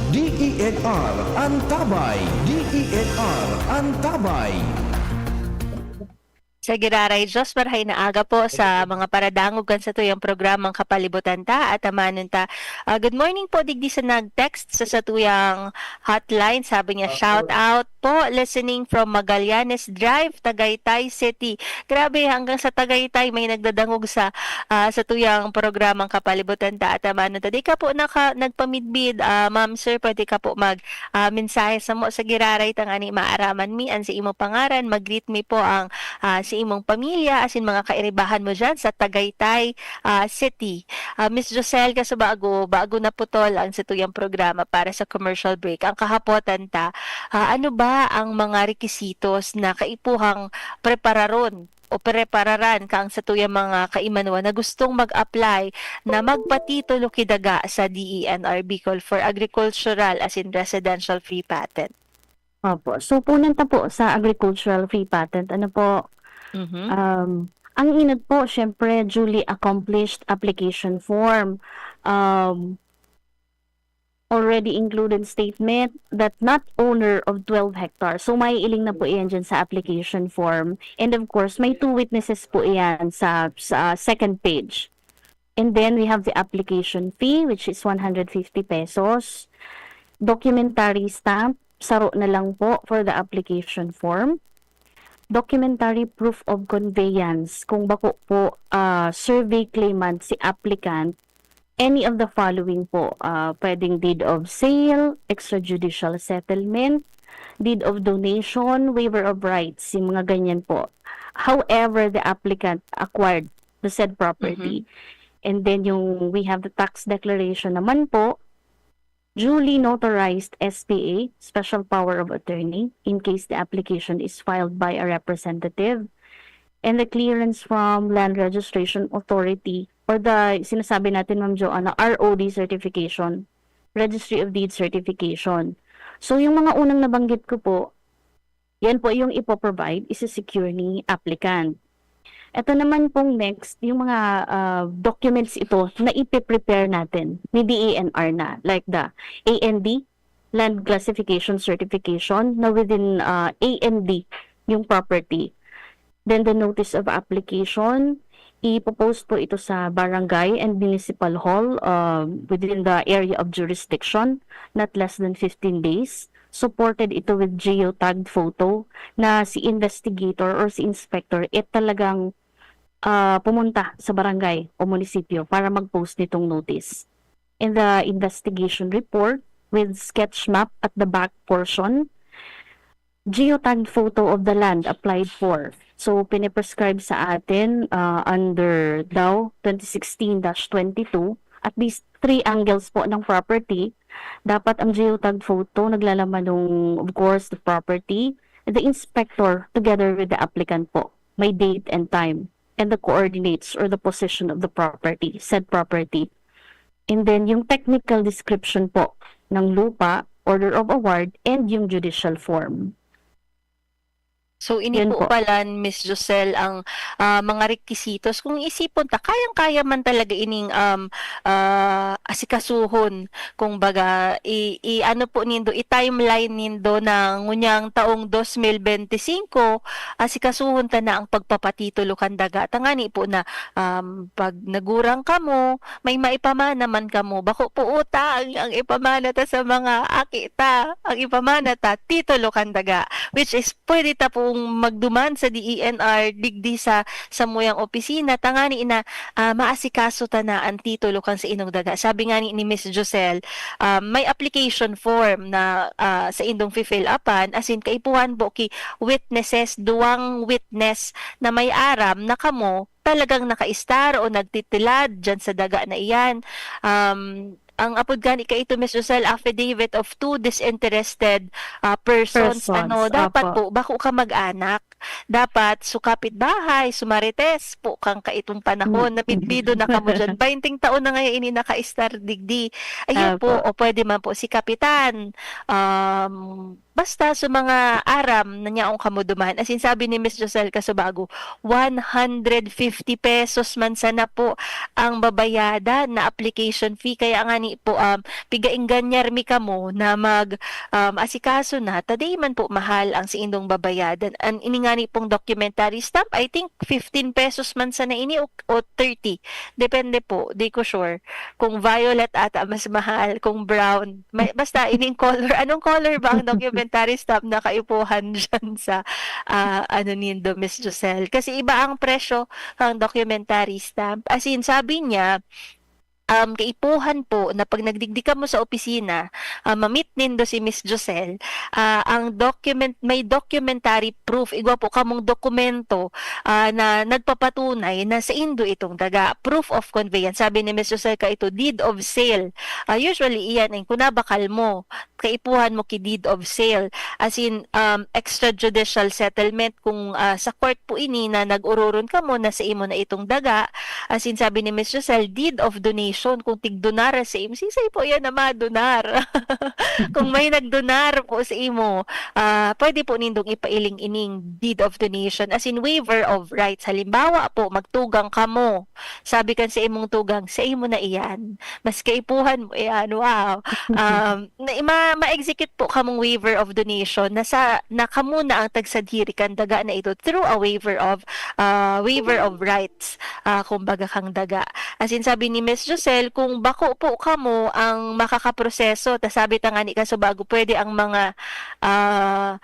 D E N R Antabay. D E N R Antabay. Sa Giraray, Diyos, marhay na aga po sa mga paradangog kan satuyang programang Kapalibutan Ta at Amanon Ta. Ah, good morning po, digdi sa nag-text sa satuyang hotline. Sabi niya, shout out po, listening from Magallanes Drive, Tagaytay City. Grabe, hanggang sa Tagaytay may nagdadangog sa ah, satuyang programang Kapalibutan Ta at Amanon Ta. Di ka po naka, nagpamidbid, ah, ma'am, sir, pwede ka po mag ah, mensahe samo sa Giraray tangani maaraman mi an sa imong pangaran, mag-greet mi po ang ah, sa imong pamilya, asin mga kairibahan mo diyan sa Tagaytay ah, City. Ah, Miss Josel, kaso bago, bago naputol ang satuyang programa para sa commercial break, ang kahapotan ta, ah, ano ba ang mga rekisitos na kaipuhang prepararon o prepararan kang satuyang mga kaimanuan na gustong mag-apply na magpatitulo ki daga sa D E N R Bicol for agricultural asin residential free patent? Opo. So, punan ta po sa agricultural free patent. Ano po, Mhm. um, ang inot po, syempre, duly accomplished application form. Um, already included statement that not owner of twelve hectares. So, may iling na po iyan dyan sa application form. And of course, may two witnesses po iyan sa, sa second page. And then, we have the application fee, which is one hundred fifty pesos. Documentary stamp, saro na lang po for the application form. Documentary proof of conveyance, kung bako po ah, survey claimant si applicant, any of the following po, ah, pwedeng deed of sale, extrajudicial settlement, deed of donation, waiver of rights, yung mga ganyan po. However, the applicant acquired the said property. And then yung we have the tax declaration naman po, duly notarized S P A, special power of attorney, in case the application is filed by a representative, and the clearance from Land Registration Authority or the sinasabi natin, Ma'am Joanna, R O D certification, Registry of Deeds certification. So, yung mga unang nabanggit ko po, yan po yung ipo-provide, isi-secure ni applicant. Ito naman pong next, yung mga ah, documents ito na ipe-prepare natin ni D E N R na, like the A N D, Land Classification Certification, na within ah, A N D yung property. Then the notice of application, Ipo-post po ito sa barangay and municipal hall, uh, within the area of jurisdiction, not less than fifteen days. Supported ito with geotagged photo na si investigator or si inspector, eh, talagang, ah, pumunta sa barangay o munisipyo para mag-post nitong notice. In the investigation report with sketch map at the back portion, geotagged photo of the land applied for. So, piniprescribe sa atin, ah, under daw twenty sixteen dash twenty-two, at least three angles po ng property. Dapat ang geotagged photo naglalaman ng, of course, the property, the inspector together with the applicant po. May date and time, and the coordinates or the position of the property, said property. And then, yung technical description po ng lupa, order of award, and yung judicial form. So, ini Yun po po. pala, Miss Josel, ang, ah, mga requisitos. Kung isipon ta, kayang-kaya man talaga ining, um, ah, asikasuhon. Kumbaga, i-, i-ano po nindo, i-timeline nindo na ngunyang taong dos mil benti singko, asikasuhon ta na ang pagpapatitulo kan daga. Tangani po na, um, pag nagurang kamo, may maipamana man kamo. Bako po utang ang ipamana ta sa mga aki ta. Ang ipamana ta, titulo kan daga. Which is, pwede ta pong magduman sa D E N R, digdi sa samuyang opisina, tangani na, ah, maasikaso ta na ang titulo kan sa indong daga. Sabi nga ni, ni Miss Josel, ah, may application form na, ah, sa indong fi-fill upan, as in, kaipuhan po ki witnesses, duwang witness na may aram na kamo talagang nakaistar o nagtitilad dyan sa daga na iyan. Um, ang apod gani kaito, Miss Josel, affidavit of two disinterested, ah, persons. Persons, Ano, dapat apo. po, bako ka mag-anak. Dapat, su kapitbahay, su marites po kang kaitong panahon. Mm. Napidbido na kamo dyan. Bainting taon na ngayon ini nakaistar digdi. Ayun po, Apo. O pwede man po si Kapitan. Um, basta sa mga aram na nyaong kamo duman. As in, sabi ni Miss Josel Casubago, one hundred fifty pesos man sana po ang babayadan na application fee. Kaya nga ni po, um, pigaingganyar mi kamo na mag, um, asikaso na, ta di man po mahal ang saindong babayadan. An, ini nga ni pong documentary stamp, I think fifteen pesos man sana ini o, o thirty. Depende po, di ko sure. Kung violet ata mas mahal, kung brown. May, basta ining color. Anong color ba ang documentary stamp na kaipuhan dyan sa, ah, ano nindo, Miss Josel? Kasi iba ang presyo ng documentary stamp. As in, sabi niya, um, kaipuhan po na pag nagdigdi kamo sa opisina, ah, ma-meet nindo si Miss Josel, ah, ang document, may documentary proof, igwa po kamong dokumento, ah, na nagpapatunay na saindo itong daga. Proof of conveyance. Sabi ni Miss Josel kaito, deed of sale. Ah, usually, iyan ay kunabakal mo, kaipuhan mo ki deed of sale. As in, um, extrajudicial settlement kung, ah, sa court po ini na nag-ororon kamo na sa imo na itong daga. As in, sabi ni Miss Josel, deed of donation, kung tigdonar sa imo. Sisay po yan na madonar? Kung may nagdonar po sa imo, ah, pwede po nindong ipailing ining deed of donation. As in, waiver of rights. Halimbawa po, magtugang kamo. Sabi kan sa imong tugang, sa imo na iyan. Mas kaipuhan mo iyan. Wow. Um, na, ma, ma-execute po kamong waiver of donation na sa, na kamo na ang tagsadiri kan daga na ito through a waiver of, ah, waiver of rights, ah, kumbaga kang daga. As in, sabi ni Miss Josel, kung bako po kamo ang makakaproseso, ta sabi ta nga ni Casubago, pwede ang mga, ah,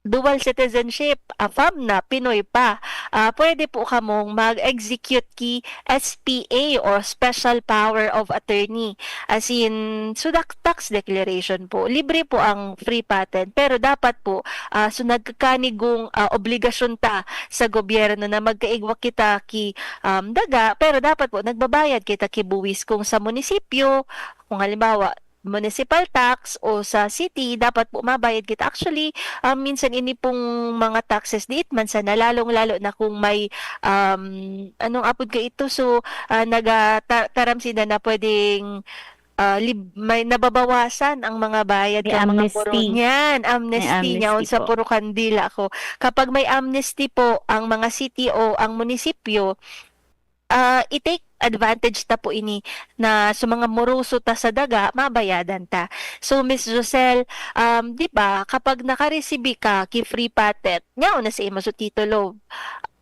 dual citizenship, afam na, Pinoy pa, ah, pwede po kamong mag-execute ki S P A or Special Power of Attorney. As in, so dak-, tax declaration po. Libre po ang free patent, pero dapat po, ah, so nagkakanigong, ah, obligasyon ta sa gobyerno na magkaigwa kita ki, um, daga, pero dapat po nagbabayad kita ki buwis kung sa munisipyo, kung halimbawa, municipal tax o sa city, dapat po mabayad kita. Actually, um, minsan ini pong mga taxes, diit man sana, lalong-lalo na kung may, um, anong apod ka ito? So, ah, naga-, ta-, taram sila na pwedeng, ah, lib-, may nababawasan ang mga bayad May ka mga amnesty. puro niyan. Amnesty, May amnesty niya, sa po. puro kandila ko. Kapag may amnesty po ang mga city o ang munisipyo, ah, i-take advantage ta po ini na sa mga moroso ta sa daga, mabayadan ta. So, Miss Josel, um, di ba, kapag nakaresibi ka ki free patent, nyaon na sa imo sa titulo,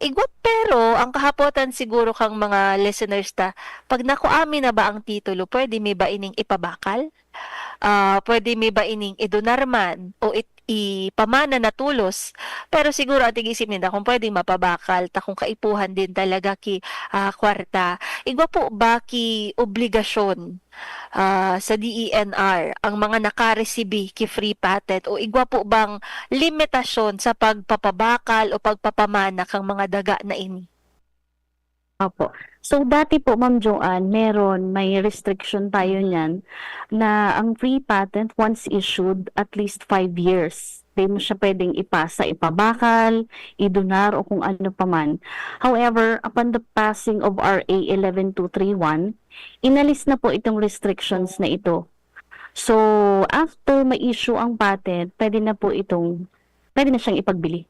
Igwa, pero ang kahapotan siguro kang mga listeners ta, pag nakua mi na ba ang titulo, pwede mi ba ining ipabakal? Ah, pwede mi ba ining idonar man o it-, ipamana na tolos? Pero siguro ang tig-isip ninda kung pwede mapabakal ta kung kaipuhan din talaga ki, ah, kwarta. Igwa po ba ki obligasyon, ah, sa D E N R ang mga nakaresibi ki free patent o igwa po bang limitasyon sa pagpapabakal o pagpapamana kan mga daga na ini? Opo. So, dati po, Ma'am Joanne, meron, may restriction tayo niyan na ang free patent, once issued, at least five years. Di mo siya pwedeng ipasa, ipabakal, idonar, o kung ano pa man. However, upon the passing of R A eleven two three one, inalis na po itong restrictions na ito. So, after ma-issue ang patent, pwede na po itong, pwede na siyang ipagbili.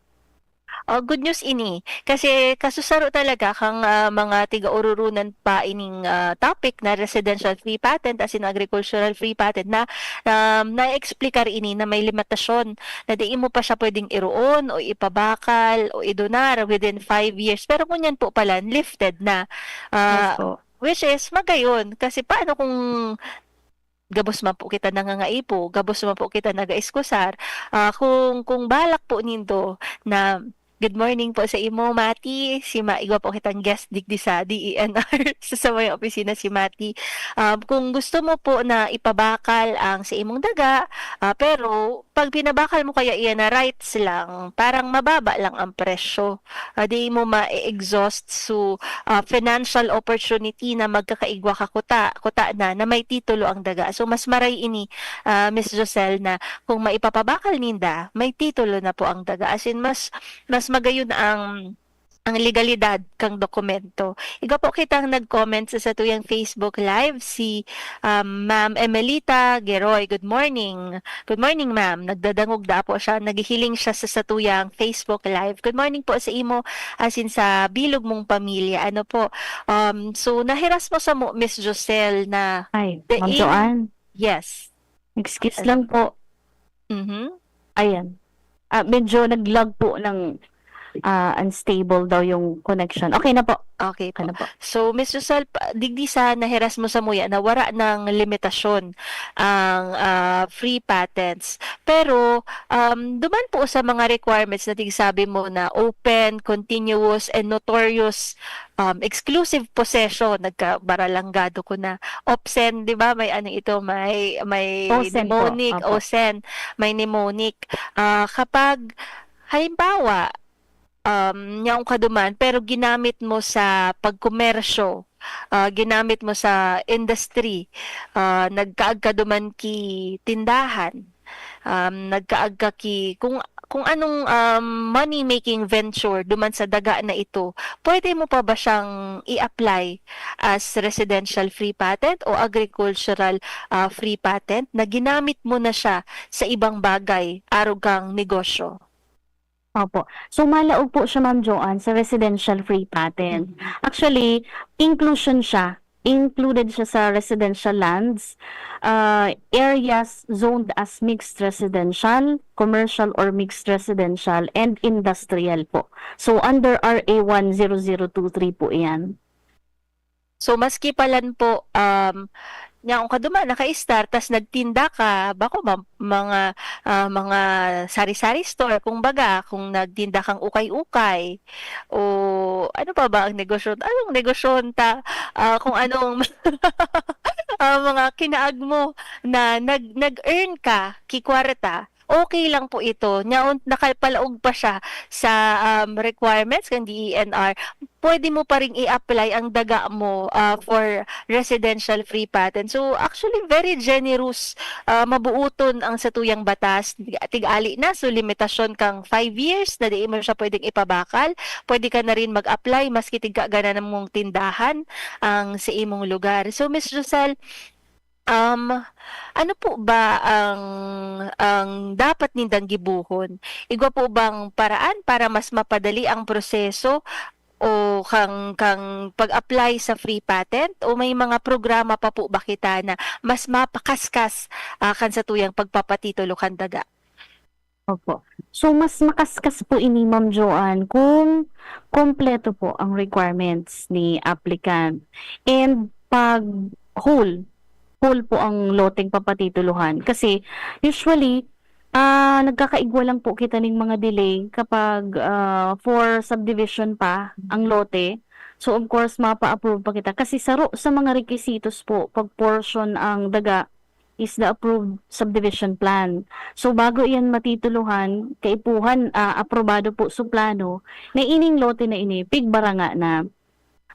Oh, good news ini. Kasi kasusaro talaga kang, ah, mga tiga-ororonan pa ining, ah, topic na residential free patent, as in agricultural free patent, na, um, na-explicar ini na may limitasyon na di mo pa siya pwedeng iroon o ipabakal o idonar within five years. Pero ngunyan po pala, lifted na. Yes Ah, po. Which is magayon. Kasi paano kung gabos man po kita nangangaipo, gabos man po kita nag-aiskusar? Ah, kung, kung balak po nindo na, "Good morning po sa imo, Mati. Si Ma-," igwa po kitang guest digdi sa D E N R, sa, sa may opisina si Mati. Um, kung gusto mo po na ipabakal ang sa imong daga, ah, pero pag binabakal mo kaya iyan na rights lang, parang mababa lang ang presyo. Ah, di mo ma-exhaust. So, ah, financial opportunity na magkakaigwa ka kuta, kuta na, na may titulo ang daga. So, mas maray ini, ah, Miss Josel, na kung maipapabakal ninda, may titulo na po ang daga. As in, mas, mas magayon ang, ang legalidad kang dokumento. Igwa po kitang nag-comment sa satuyang Facebook Live, si, um, Ma'am Emelita Geroy. Good morning. Good morning, ma'am. Nagdadangog da po siya. Naghihiling siya sa satuyang Facebook Live. Good morning po sa imo, as in sa bilog mong pamilya. Ano po? Um, so, nahiras mo sa mo, Miss Josel, na Ay, the Ma'am aim Joanne. Yes. Excuse Ano? lang po. Mhm. Ayan. Ah, medyo nag-lag po ng, ah, unstable daw yung connection. Okay na po. Okay po. Ano po? So, Miss Rosal, pa-, digdi sa nahiras mo sa muya na wara ng limitasyon ang, ah, free patents. Pero, um, duman po sa mga requirements na tigsabi mo na open, continuous, and notorious, um, exclusive possession, nagkabaralanggado ko na. Opsen, di ba? May ano ito, may, may Osen po. mnemonic, Opo. Osen, may mnemonic. Ah, kapag, halimbawa, um, yaon ka duman, pero ginamit mo sa pagkomersyo, ah, ginamit mo sa industry, ah, nagkaag ka duman ki tindahan, um, nagkaag ka ki, kung, kung anong, um, money-making venture duman sa daga na ito, pwede mo pa ba siyang i-apply as residential free patent o agricultural, ah, free patent na ginamit mo na siya sa ibang bagay, arog kang negosyo? Opo. So, malaog po siya, Ma'am Joanne, sa residential free patent. Mhm. Actually, inclusion siya. Included siya sa residential lands, ah, areas zoned as mixed residential, commercial or mixed residential, and industrial po. So, under R A one zero zero two three po yan. So, maski palan po, um, yaon ka duman, naka-start, tas nagtinda ka, bako ma-, mga, ah, mga sari-sari store, kumbaga, kung nagtinda kang ukay-ukay, o ano pa ba ang negosyo, anong negosyon ta, ah, kung anong, ah, mga kinaag mo na nag-, nag-earn ka ki kwarta, okay lang po ito. Nyaon, nakapalaog pa siya sa, um, requirements kan D E N R. Pwede mo pa ring i-apply ang daga mo, ah, for residential free patent. So, actually, very generous, ah, mabuoton ang satuyang batas. Tig-, tig-ali na, so limitasyon kang five years na di mo siya pwedeng ipabakal. Pwede ka na rin mag-apply maski tigkaganan mong tindahan ang sa imong lugar. So, Miss Rosal, um, ano po ba ang, ang dapat nindang gibohon? Igwa po bang paraan para mas mapadali ang proseso o kang, kang pag-apply sa free patent? O may mga programa pa po ba kita na mas mapakaskas, ah, kan satuyang pagpapatitulo kan daga? Opo. So, mas makaskas po ini, Ma'am Joanne, kung kompleto po ang requirements ni applicant. And pag whole, whole po ang loteng papatitulohan. Kasi usually, ah, nagkakaigwa lang po kita ning mga delay kapag, ah, for subdivision pa ang lote. So, of course, mapa-approve pa kita. Kasi saro sa mga requisitos po, pag portion ang daga is the approved subdivision plan. So, bago iyan matitulohan, kaipuhan, ah, aprobado po sa plano, na ining lote na ini, pigbaranga na.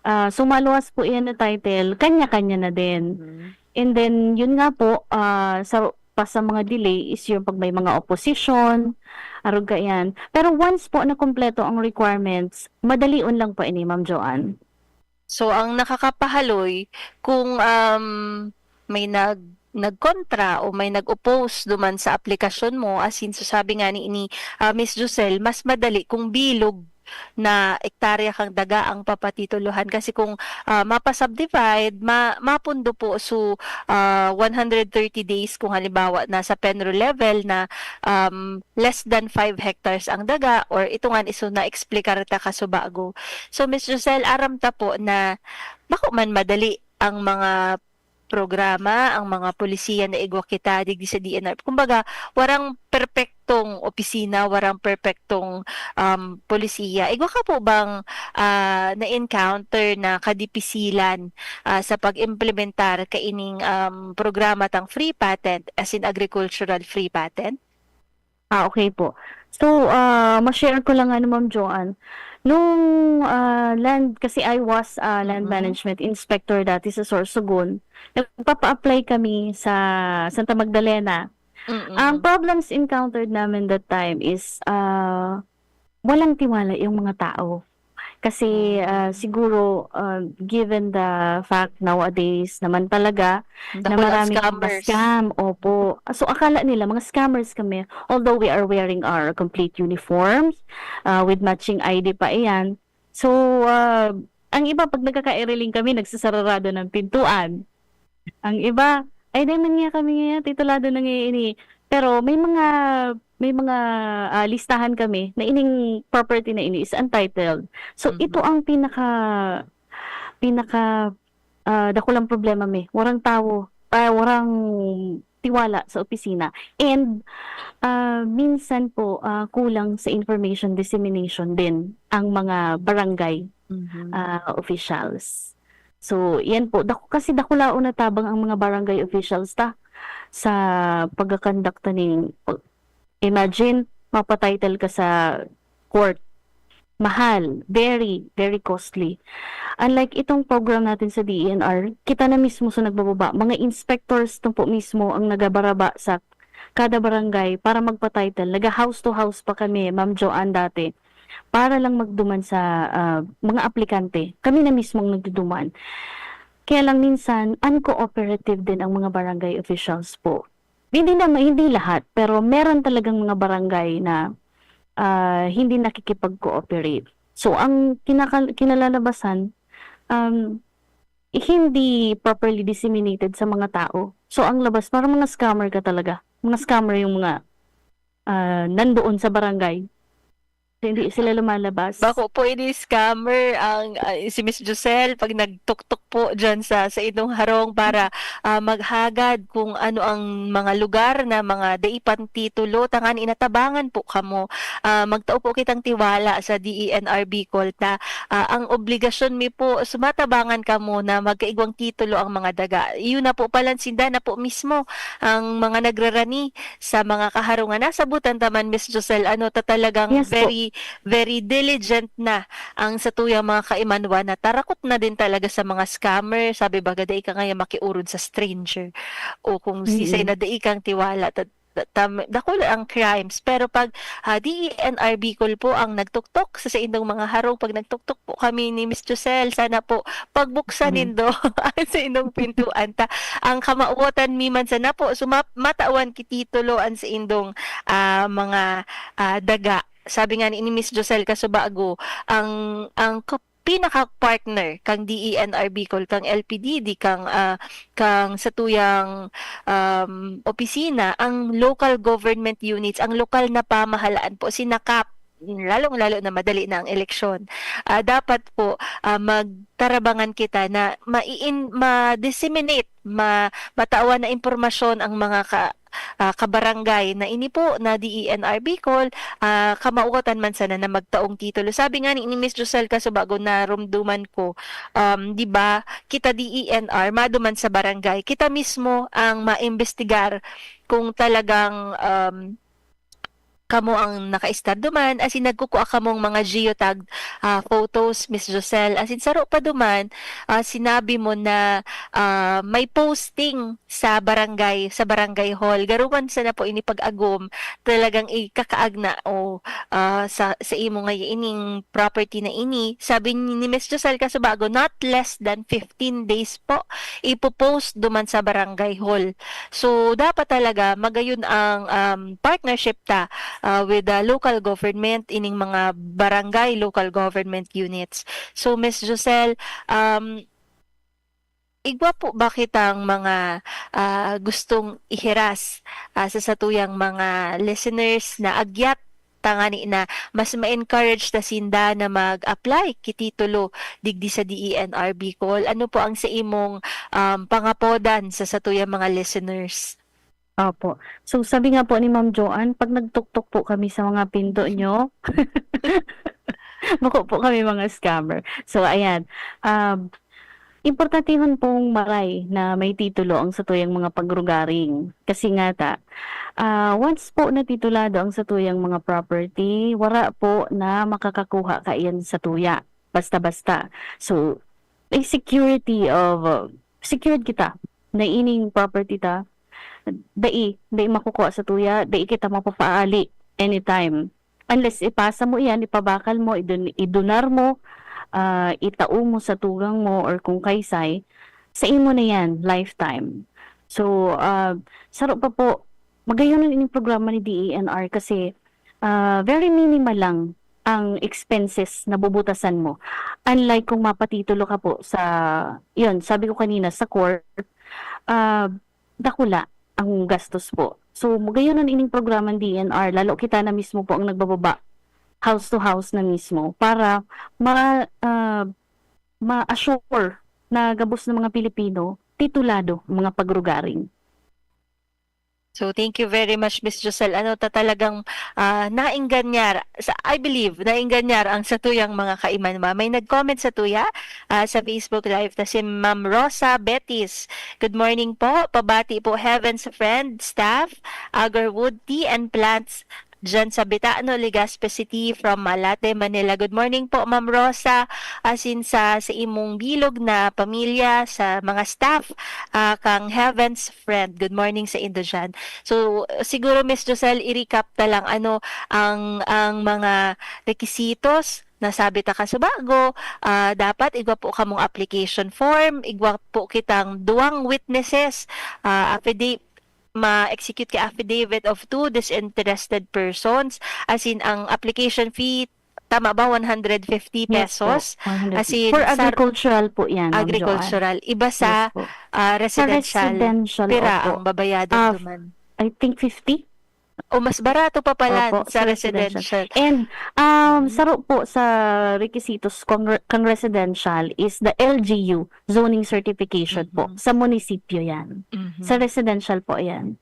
Ah, so, maluwas po iyan na title, kanya-kanya na din. Mhm. And then, yun nga po, ah, sa, pa sa mga delay is yung pag may mga opposition, arog kaiyan. Pero once po na kompleto ang requirements, madalion lang po ini, Ma'am Joanne. So, ang nakakapahaloy, kung, um, may nag-, nagkontra o may nag-oppose duman sa aplikasyon mo, as in, so sabi nga ni, ni, ah, Miss Josel, mas madali kung bilog na ektarya kang daga ang papatitulohan. Kasi kung, ah, mapa-subdivide, ma-, mapundo po. So, ah, one hundred thirty days kung halimbawa nasa PENRO level na, um, less than five hectares ang daga, or ito nga, iso na-explicar ta kasubago. So, Miss Josel, aram ta po na bako man madali ang mga programa, ang mga polisiya na igwa kita digdi sa D N R. Kumbaga, warang perpektong opisina, warang perpektong, um, polisiya. Igwa ka po bang, ah, na-encounter na kadipisilan, ah, sa pag-implementar kaining, um, programa tang free patent, as in agricultural free patent? Ah, okay po. So, ah, ma-share ko lang ano, Ma'am Joanne. Nung, ah, land, kasi I was, ah, land Mm-mm. management inspector dati sa Sorsogon. Nagpapa-apply kami sa Santa Magdalena. Mm-mm. Ang problems encountered namin that time is, ah, walang tiwala yung mga tao. Kasi, ah, siguro, ah, given the fact nowadays naman talaga na Dakul ang maraming scammers. scam, opo. So, akala nila mga scammers kami, although we are wearing our complete uniforms, ah, with matching I D pa iyan. So, ah, ang iba 'pag nagkakairiling kami, nagsasarado ng pintuan. Ang iba, "Ay, dai man niya kami ngayon, titulado na ngayon ini." Pero may mga, may mga, ah, listahan kami na ining property na ini is untitled. So, Mhm. ito ang pinaka, pinaka, ah, dakulang problema mi. Warang tawo, ah, warang tiwala sa opisina. And, ah, minsan po, ah, kulang sa information dissemination din ang mga barangay, Mhm. ah, officials. So, yan po. Dak-, kasi dakulaon na tabang ang mga barangay officials ta sa pagkakondukta ning, imagine, mapa-title ka sa court. Mahal, very, very costly. Unlike itong program natin sa D E N R, kita na mismo sa nagbababa, mga inspectors na po mismo ang nagabaraba sa kada barangay para magpa-title. Naga-house to house pa kami, Ma'am Joanne, dati, para lang magduman sa, ah, mga aplikante. Kami na mismo ang nagduduman. Kaya lang minsan, uncooperative din ang mga barangay officials po. Hindi naman, hindi lahat, pero meron talagang mga barangay na, ah, hindi nakikipag-cooperate. So, ang kinaka-, kinalalabasan, um, hindi properly disseminated sa mga tao. So, ang labas, parang mga scammer ka talaga. Mga scammer yung mga, ah, nandoon sa barangay. Hindi sila lumalabas. Bako po ini scammer ang, ah, si Miss Josel, 'pag nagtuktok po diyan sa, sa inyong harong para, ah, maghagad kung ano ang mga lugar na mga dai pang titulo, tanganing natabangan po kamo. Ah, magtao po kitang tiwala sa D E N R Bicol ta, ah, ang obligasyon mi po, sumatabangan kamo na magkaigwang titulo ang mga daga. Iyo na po palan, sinda na po mismo ang mga nagrarani sa mga kaharungan. Nasabutan ta man, Miss Josel, ano, ta talagang Yes po. very, very diligent na ang satuyang mga kaimanuan na tarakot na din talaga sa mga scammer. Sabi baga, dai ka ngayon makiurod sa stranger. O kung sisay Mm. na dai kang tiwala, ta-, ta-, tam-, dakul ang crimes. Pero 'pag, ah, D E N R Bicol po ang nagtuktok sa, sa indong mga harong, 'pag nagtuktok po kami ni Miss Josel, sana po pagbuksan Mhm. nindo ang sa indong pintuan ta ang kamawotan mi man sana po, so ma-, matawan ki titulo an saindong, ah, mga, ah, daga. Sabi nga ni, ni Miss Josel Casubago, ang, ang kap-, pinaka-partner kang D E N R Bicol, kang L P D D, kang, ah, kang satuyang, um, opisina, ang local government units, ang lokal na pamahalaan po, sinakap, lalong-lalo na madali na ang eleksyon. Ah, dapat po, ah, magtarabangan kita na mai-in-, ma-disseminate, ma-, matawan na impormasyon ang mga ka-, ah, kabarangay na ini po na D E N R Bicol, ah, kamauotan man sana na magtaong titulo. Sabi nga ni, ni Miss Josel Casubago, narumduman ko, um, di ba, kita D E N R, maduman sa barangay, kita mismo ang maimbestigar kung talagang, um, kamo ang nakaistar duman, as in, nagkukua kamong mga geotag, ah, photos, Miss Josel. As in, saro pa duman, ah, sinabi mo na, ah, may posting sa barangay, sa barangay hall. Garuman sana po ini pag-agom, talagang ikakaagna o, ah, sa, sa imo nga ining property na ini. Sabi ni, ni Miss Josel Casubago, not less than fifteen days po, ipo-post duman sa barangay hall. So, dapat talaga magayon ang, um, partnership ta, ah, with the local government, ining mga barangay local government units. So, Miss Josel, um, igwa po ba kitang mga, ah, gustong ihiras, ah, sa satuyang mga listeners na agyat tangani na mas ma-encourage ta sinda na mag-apply ki titulo digdi sa D E N R Bicol? Ano po ang sa imong, um, pangapodan sa satuyang mga listeners? Opo. So, sabi nga po ni Ma'am Joanne, pag nagtuktok po kami sa mga pinto nyo, bako po kami mga scammer. So, ayan. Um, importantehon pong maray na may titulo ang satuyang mga pagrugaring. Kasi nga ta, ah, once po natitulado ang satuyang mga property, wara po na makakakuha kaiyan satuya. Basta-basta. So, may security of, uh, secured kita na ining property ta, dai, dai makukuha satuya, dai kita mapapaali anytime. Unless ipasa mo iyan, ipabakal mo, idon-, idonar mo, ah, itao mo sa tugang mo or kung kaysay, sa imo na yan, lifetime. So, ah, saro pa po, magayon ining programa ni D E N R kasi, ah, very minimal lang ang expenses na bubutasan mo. Unlike kung mapatitulo ka po sa, yun, sabi ko kanina, sa court, ah, dakula ang gastos po. So, magayon ining programang D E N R, lalo kita na mismo po ang nagbababa, house to house na mismo, para ma-, ah, ma-assure na gabos ng mga Pilipino, titulado ang mga pagrugaring. So, thank you very much, Miss Josel. Ano ta talagang, ah, naingganyar, sa, I believe, naingganyar ang satuyang mga kaimanwa. May nag-comment satuya, ah, sa Facebook Live na si Ma'am Rosa Betis. Good morning po. Pabati po, Heaven's Friend, staff, Agarwood Tea and Plants, dyan sa Betano, Legazpi City, from Malate, Manila. Good morning po, Ma'am Rosa, asin sa, sa imong bilog na pamilya, sa mga staff, ah, kang Heaven's Friend. Good morning sa indo dyan. So, siguro, Miss Josel, i-recap ta lang, ano, ang, ang mga rekisitos na sabi ta kasubago, ah, dapat igwa po kamong application form, igwa po kitang duwang witnesses, ah, affidavit, ma-execute ki affidavit of two disinterested persons, as in, ang application fee, tama ba, one hundred fifty pesos? Yes po, one hundred. As in, for sa agricultural po yan, Ma'am Joanne. Agricultural. Iba sa, yes po, ah, sa residential, residential, pira, opo, ang babayadon, ah, duman? I think fifty? O, mas barato pa pala. Opo, sa, sa residential, residential. And, um, mhm, saro po sa requisitos kung re-, kung residential is the L G U zoning certification po. Mhm. Sa munisipyo yan. Mhm. Sa residential po yan.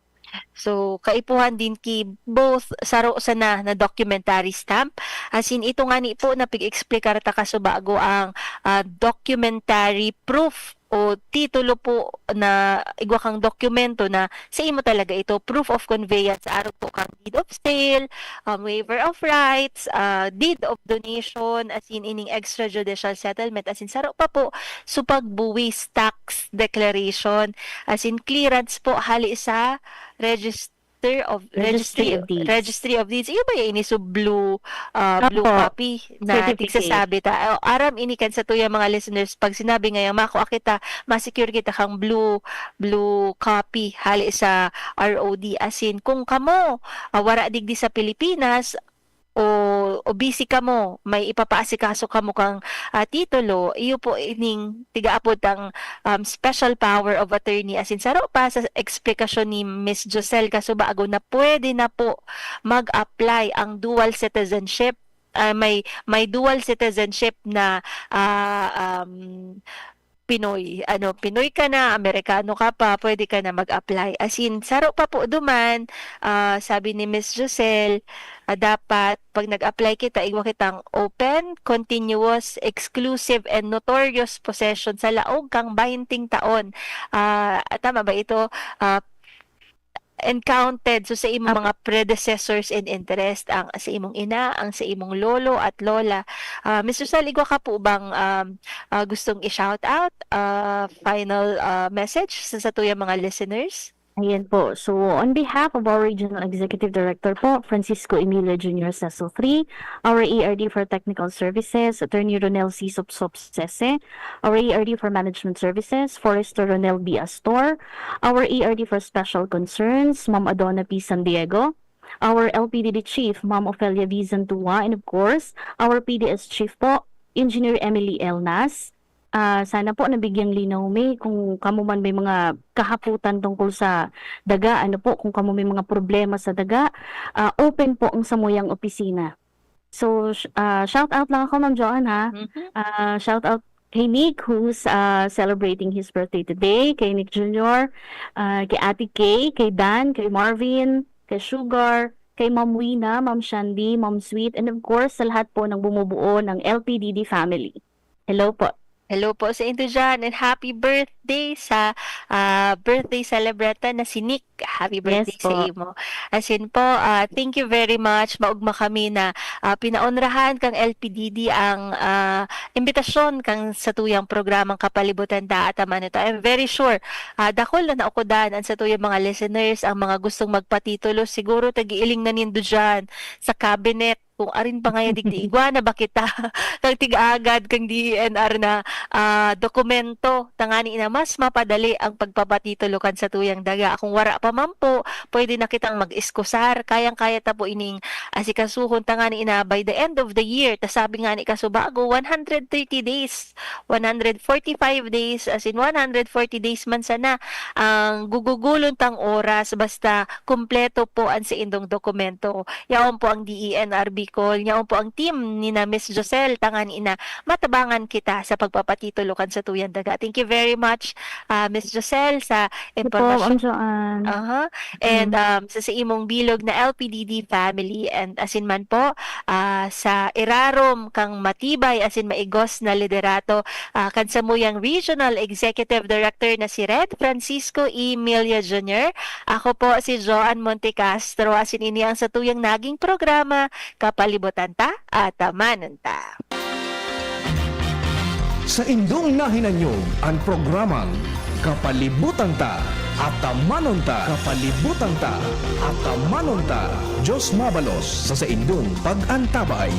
So, kaipuhan din ki both, saro sana na documentary stamp. As in, ito ngani po na pig-explicar ta kasubago ang, ah, documentary proof o titulo po na igwa kang dokumento na sa imo talaga ito, proof of conveyance, arog po kang deed of sale, um, waiver of rights, ah, deed of donation, as in ining extrajudicial settlement, as in saro pa po, so pagbuwis, tax declaration, as in clearance po hali sa regis-, Register of, Registry of Deeds. Registry of Deeds. Iyo ba ya ini? So, blue, ah, blue copy na tigsasabi ta. Opo. Certificate. Ah, aram ini kan satuyang mga listeners, pag sinabi ngayang makua kita, ma-secure kita kang blue, blue copy hali sa R O D. As in, kung kamo, ah, wara digdi sa Pilipinas, o, o busy kamo, may ipapaasikaso kamo kang, ah, titulo, iyo po ining tigaapod tang, um, special power of attorney. Asin saro pa sa eksplikasyon ni Miss Joselle Casubago na pwede na po mag-apply ang dual citizenship. Ah, may, may dual citizenship na, ah, um, Pinoy, ano, Pinoy ka na, Amerikano ka pa, pwede ka na mag-apply. Asin, saro pa po duman, ah, sabi ni Miss Joselle, ah, dapat 'pag nag-apply kita, igwa kitang open, continuous, exclusive, and notorious possession sa laog kang baynting taon. Ah, tama ba ito? Ah, and counted, so sa imong Apo. mga predecessors in interest, ang sa imong ina, ang sa imong lolo at lola. Ah, Miss Joselle, igwa ka po bang, um, ah, gustong i-shout out? Ah, final, ah, message sa satuyang mga listeners? Ayan po. So, on behalf of our Regional Executive Director po, Francisco Emilio Junior Cecil three, our A R D for Technical Services, Attorney Ronel C. Sopsop Sese, our A R D for Management Services, Forester Ronel B. Astor, our A R D for Special Concerns, Ma'am Adona P. San Diego, our L P D D Chief, Ma'am Ofelia V. Zantua, and of course, our P D S Chief po, Engineer Emily Elnas. Ah, sana po nabigyang linaw mi kung kamo man may mga kahapotan tungkol sa daga, ano po, kung kamo may mga problema sa daga, ah, open po ang samuyang opisina. So, sh-, ah, shout out lang ako, Ma'am Joanne, ha. Mhm. Ah, shout out kay Nick, who's, ah, celebrating his birthday today, kay Nick Junior, ah, kay Ate Kay, kay Dan, kay Marvin, kay Sugar, kay Ma'am Wina, Ma'am Shandy, Ma'am Sweet, and of course, sa lahat po ng bumubuo ng L P D D family. Hello po. Hello po sa indo diyan, and happy birthday sa, ah, birthday celebrant na si Nick. Happy Yes birthday sa po. imo. Asin po, ah, thank you very much. Maogma kami na, ah, pinaonrahan kang L P D D ang, ah, imbitasyon kang satuyang programang Kapalibutan Ta Ataman Nta. I'm very sure, ah, dakul na naukodan ang satuyang mga listeners, ang mga gustong magpatitulo. Siguro tagiiling na nindo diyan sa cabinet, kung arin pa ngaya digdi, igwa na ba kita kang tig-agad kang D E N R na, ah, dokumento, tangani na mas mapadali ang pagpapatitulo kan satuyang daga. Kung wara pa man po, pwede na kitang mag-iskusar. Kayang-kaya ta po ining asikasuhon, tangani na by the end of the year, ta sabi nga ni Kasubago, one hundred thirty days, one hundred forty-five days, as in one hundred forty days man sana ang gugugulon tang oras, basta kumpleto po ang saindong dokumento. Yaon po ang D E N R Bicol, yaon po ang team ni na Miss Joselle, tangani na matabangan kita sa pagpapatitulo kan satuyang daga. Thank you very much, ah, Miss Joselle, sa Ito po, impormasyon. Ma'am Joanne. Aha. And, Mm. um, sa, sa imong bilog na L P D D family and asin man po, ah, sa irarom kang matibay asin maigos na liderato, ah, kan samuyang Regional Executive Director na si Red Francisco Emilio Junior. Ako po si Joanne Montecastro, asin ini ang satuyang naging programa, Kapalibutan Ta, Atamanon Ta. Saindong nahinanyog an programang Kapalibutan Ta, Atamanon Ta. Kapalibutan Ta, Atamanon Ta. Diyos mabalos sa saindong pag-antabay.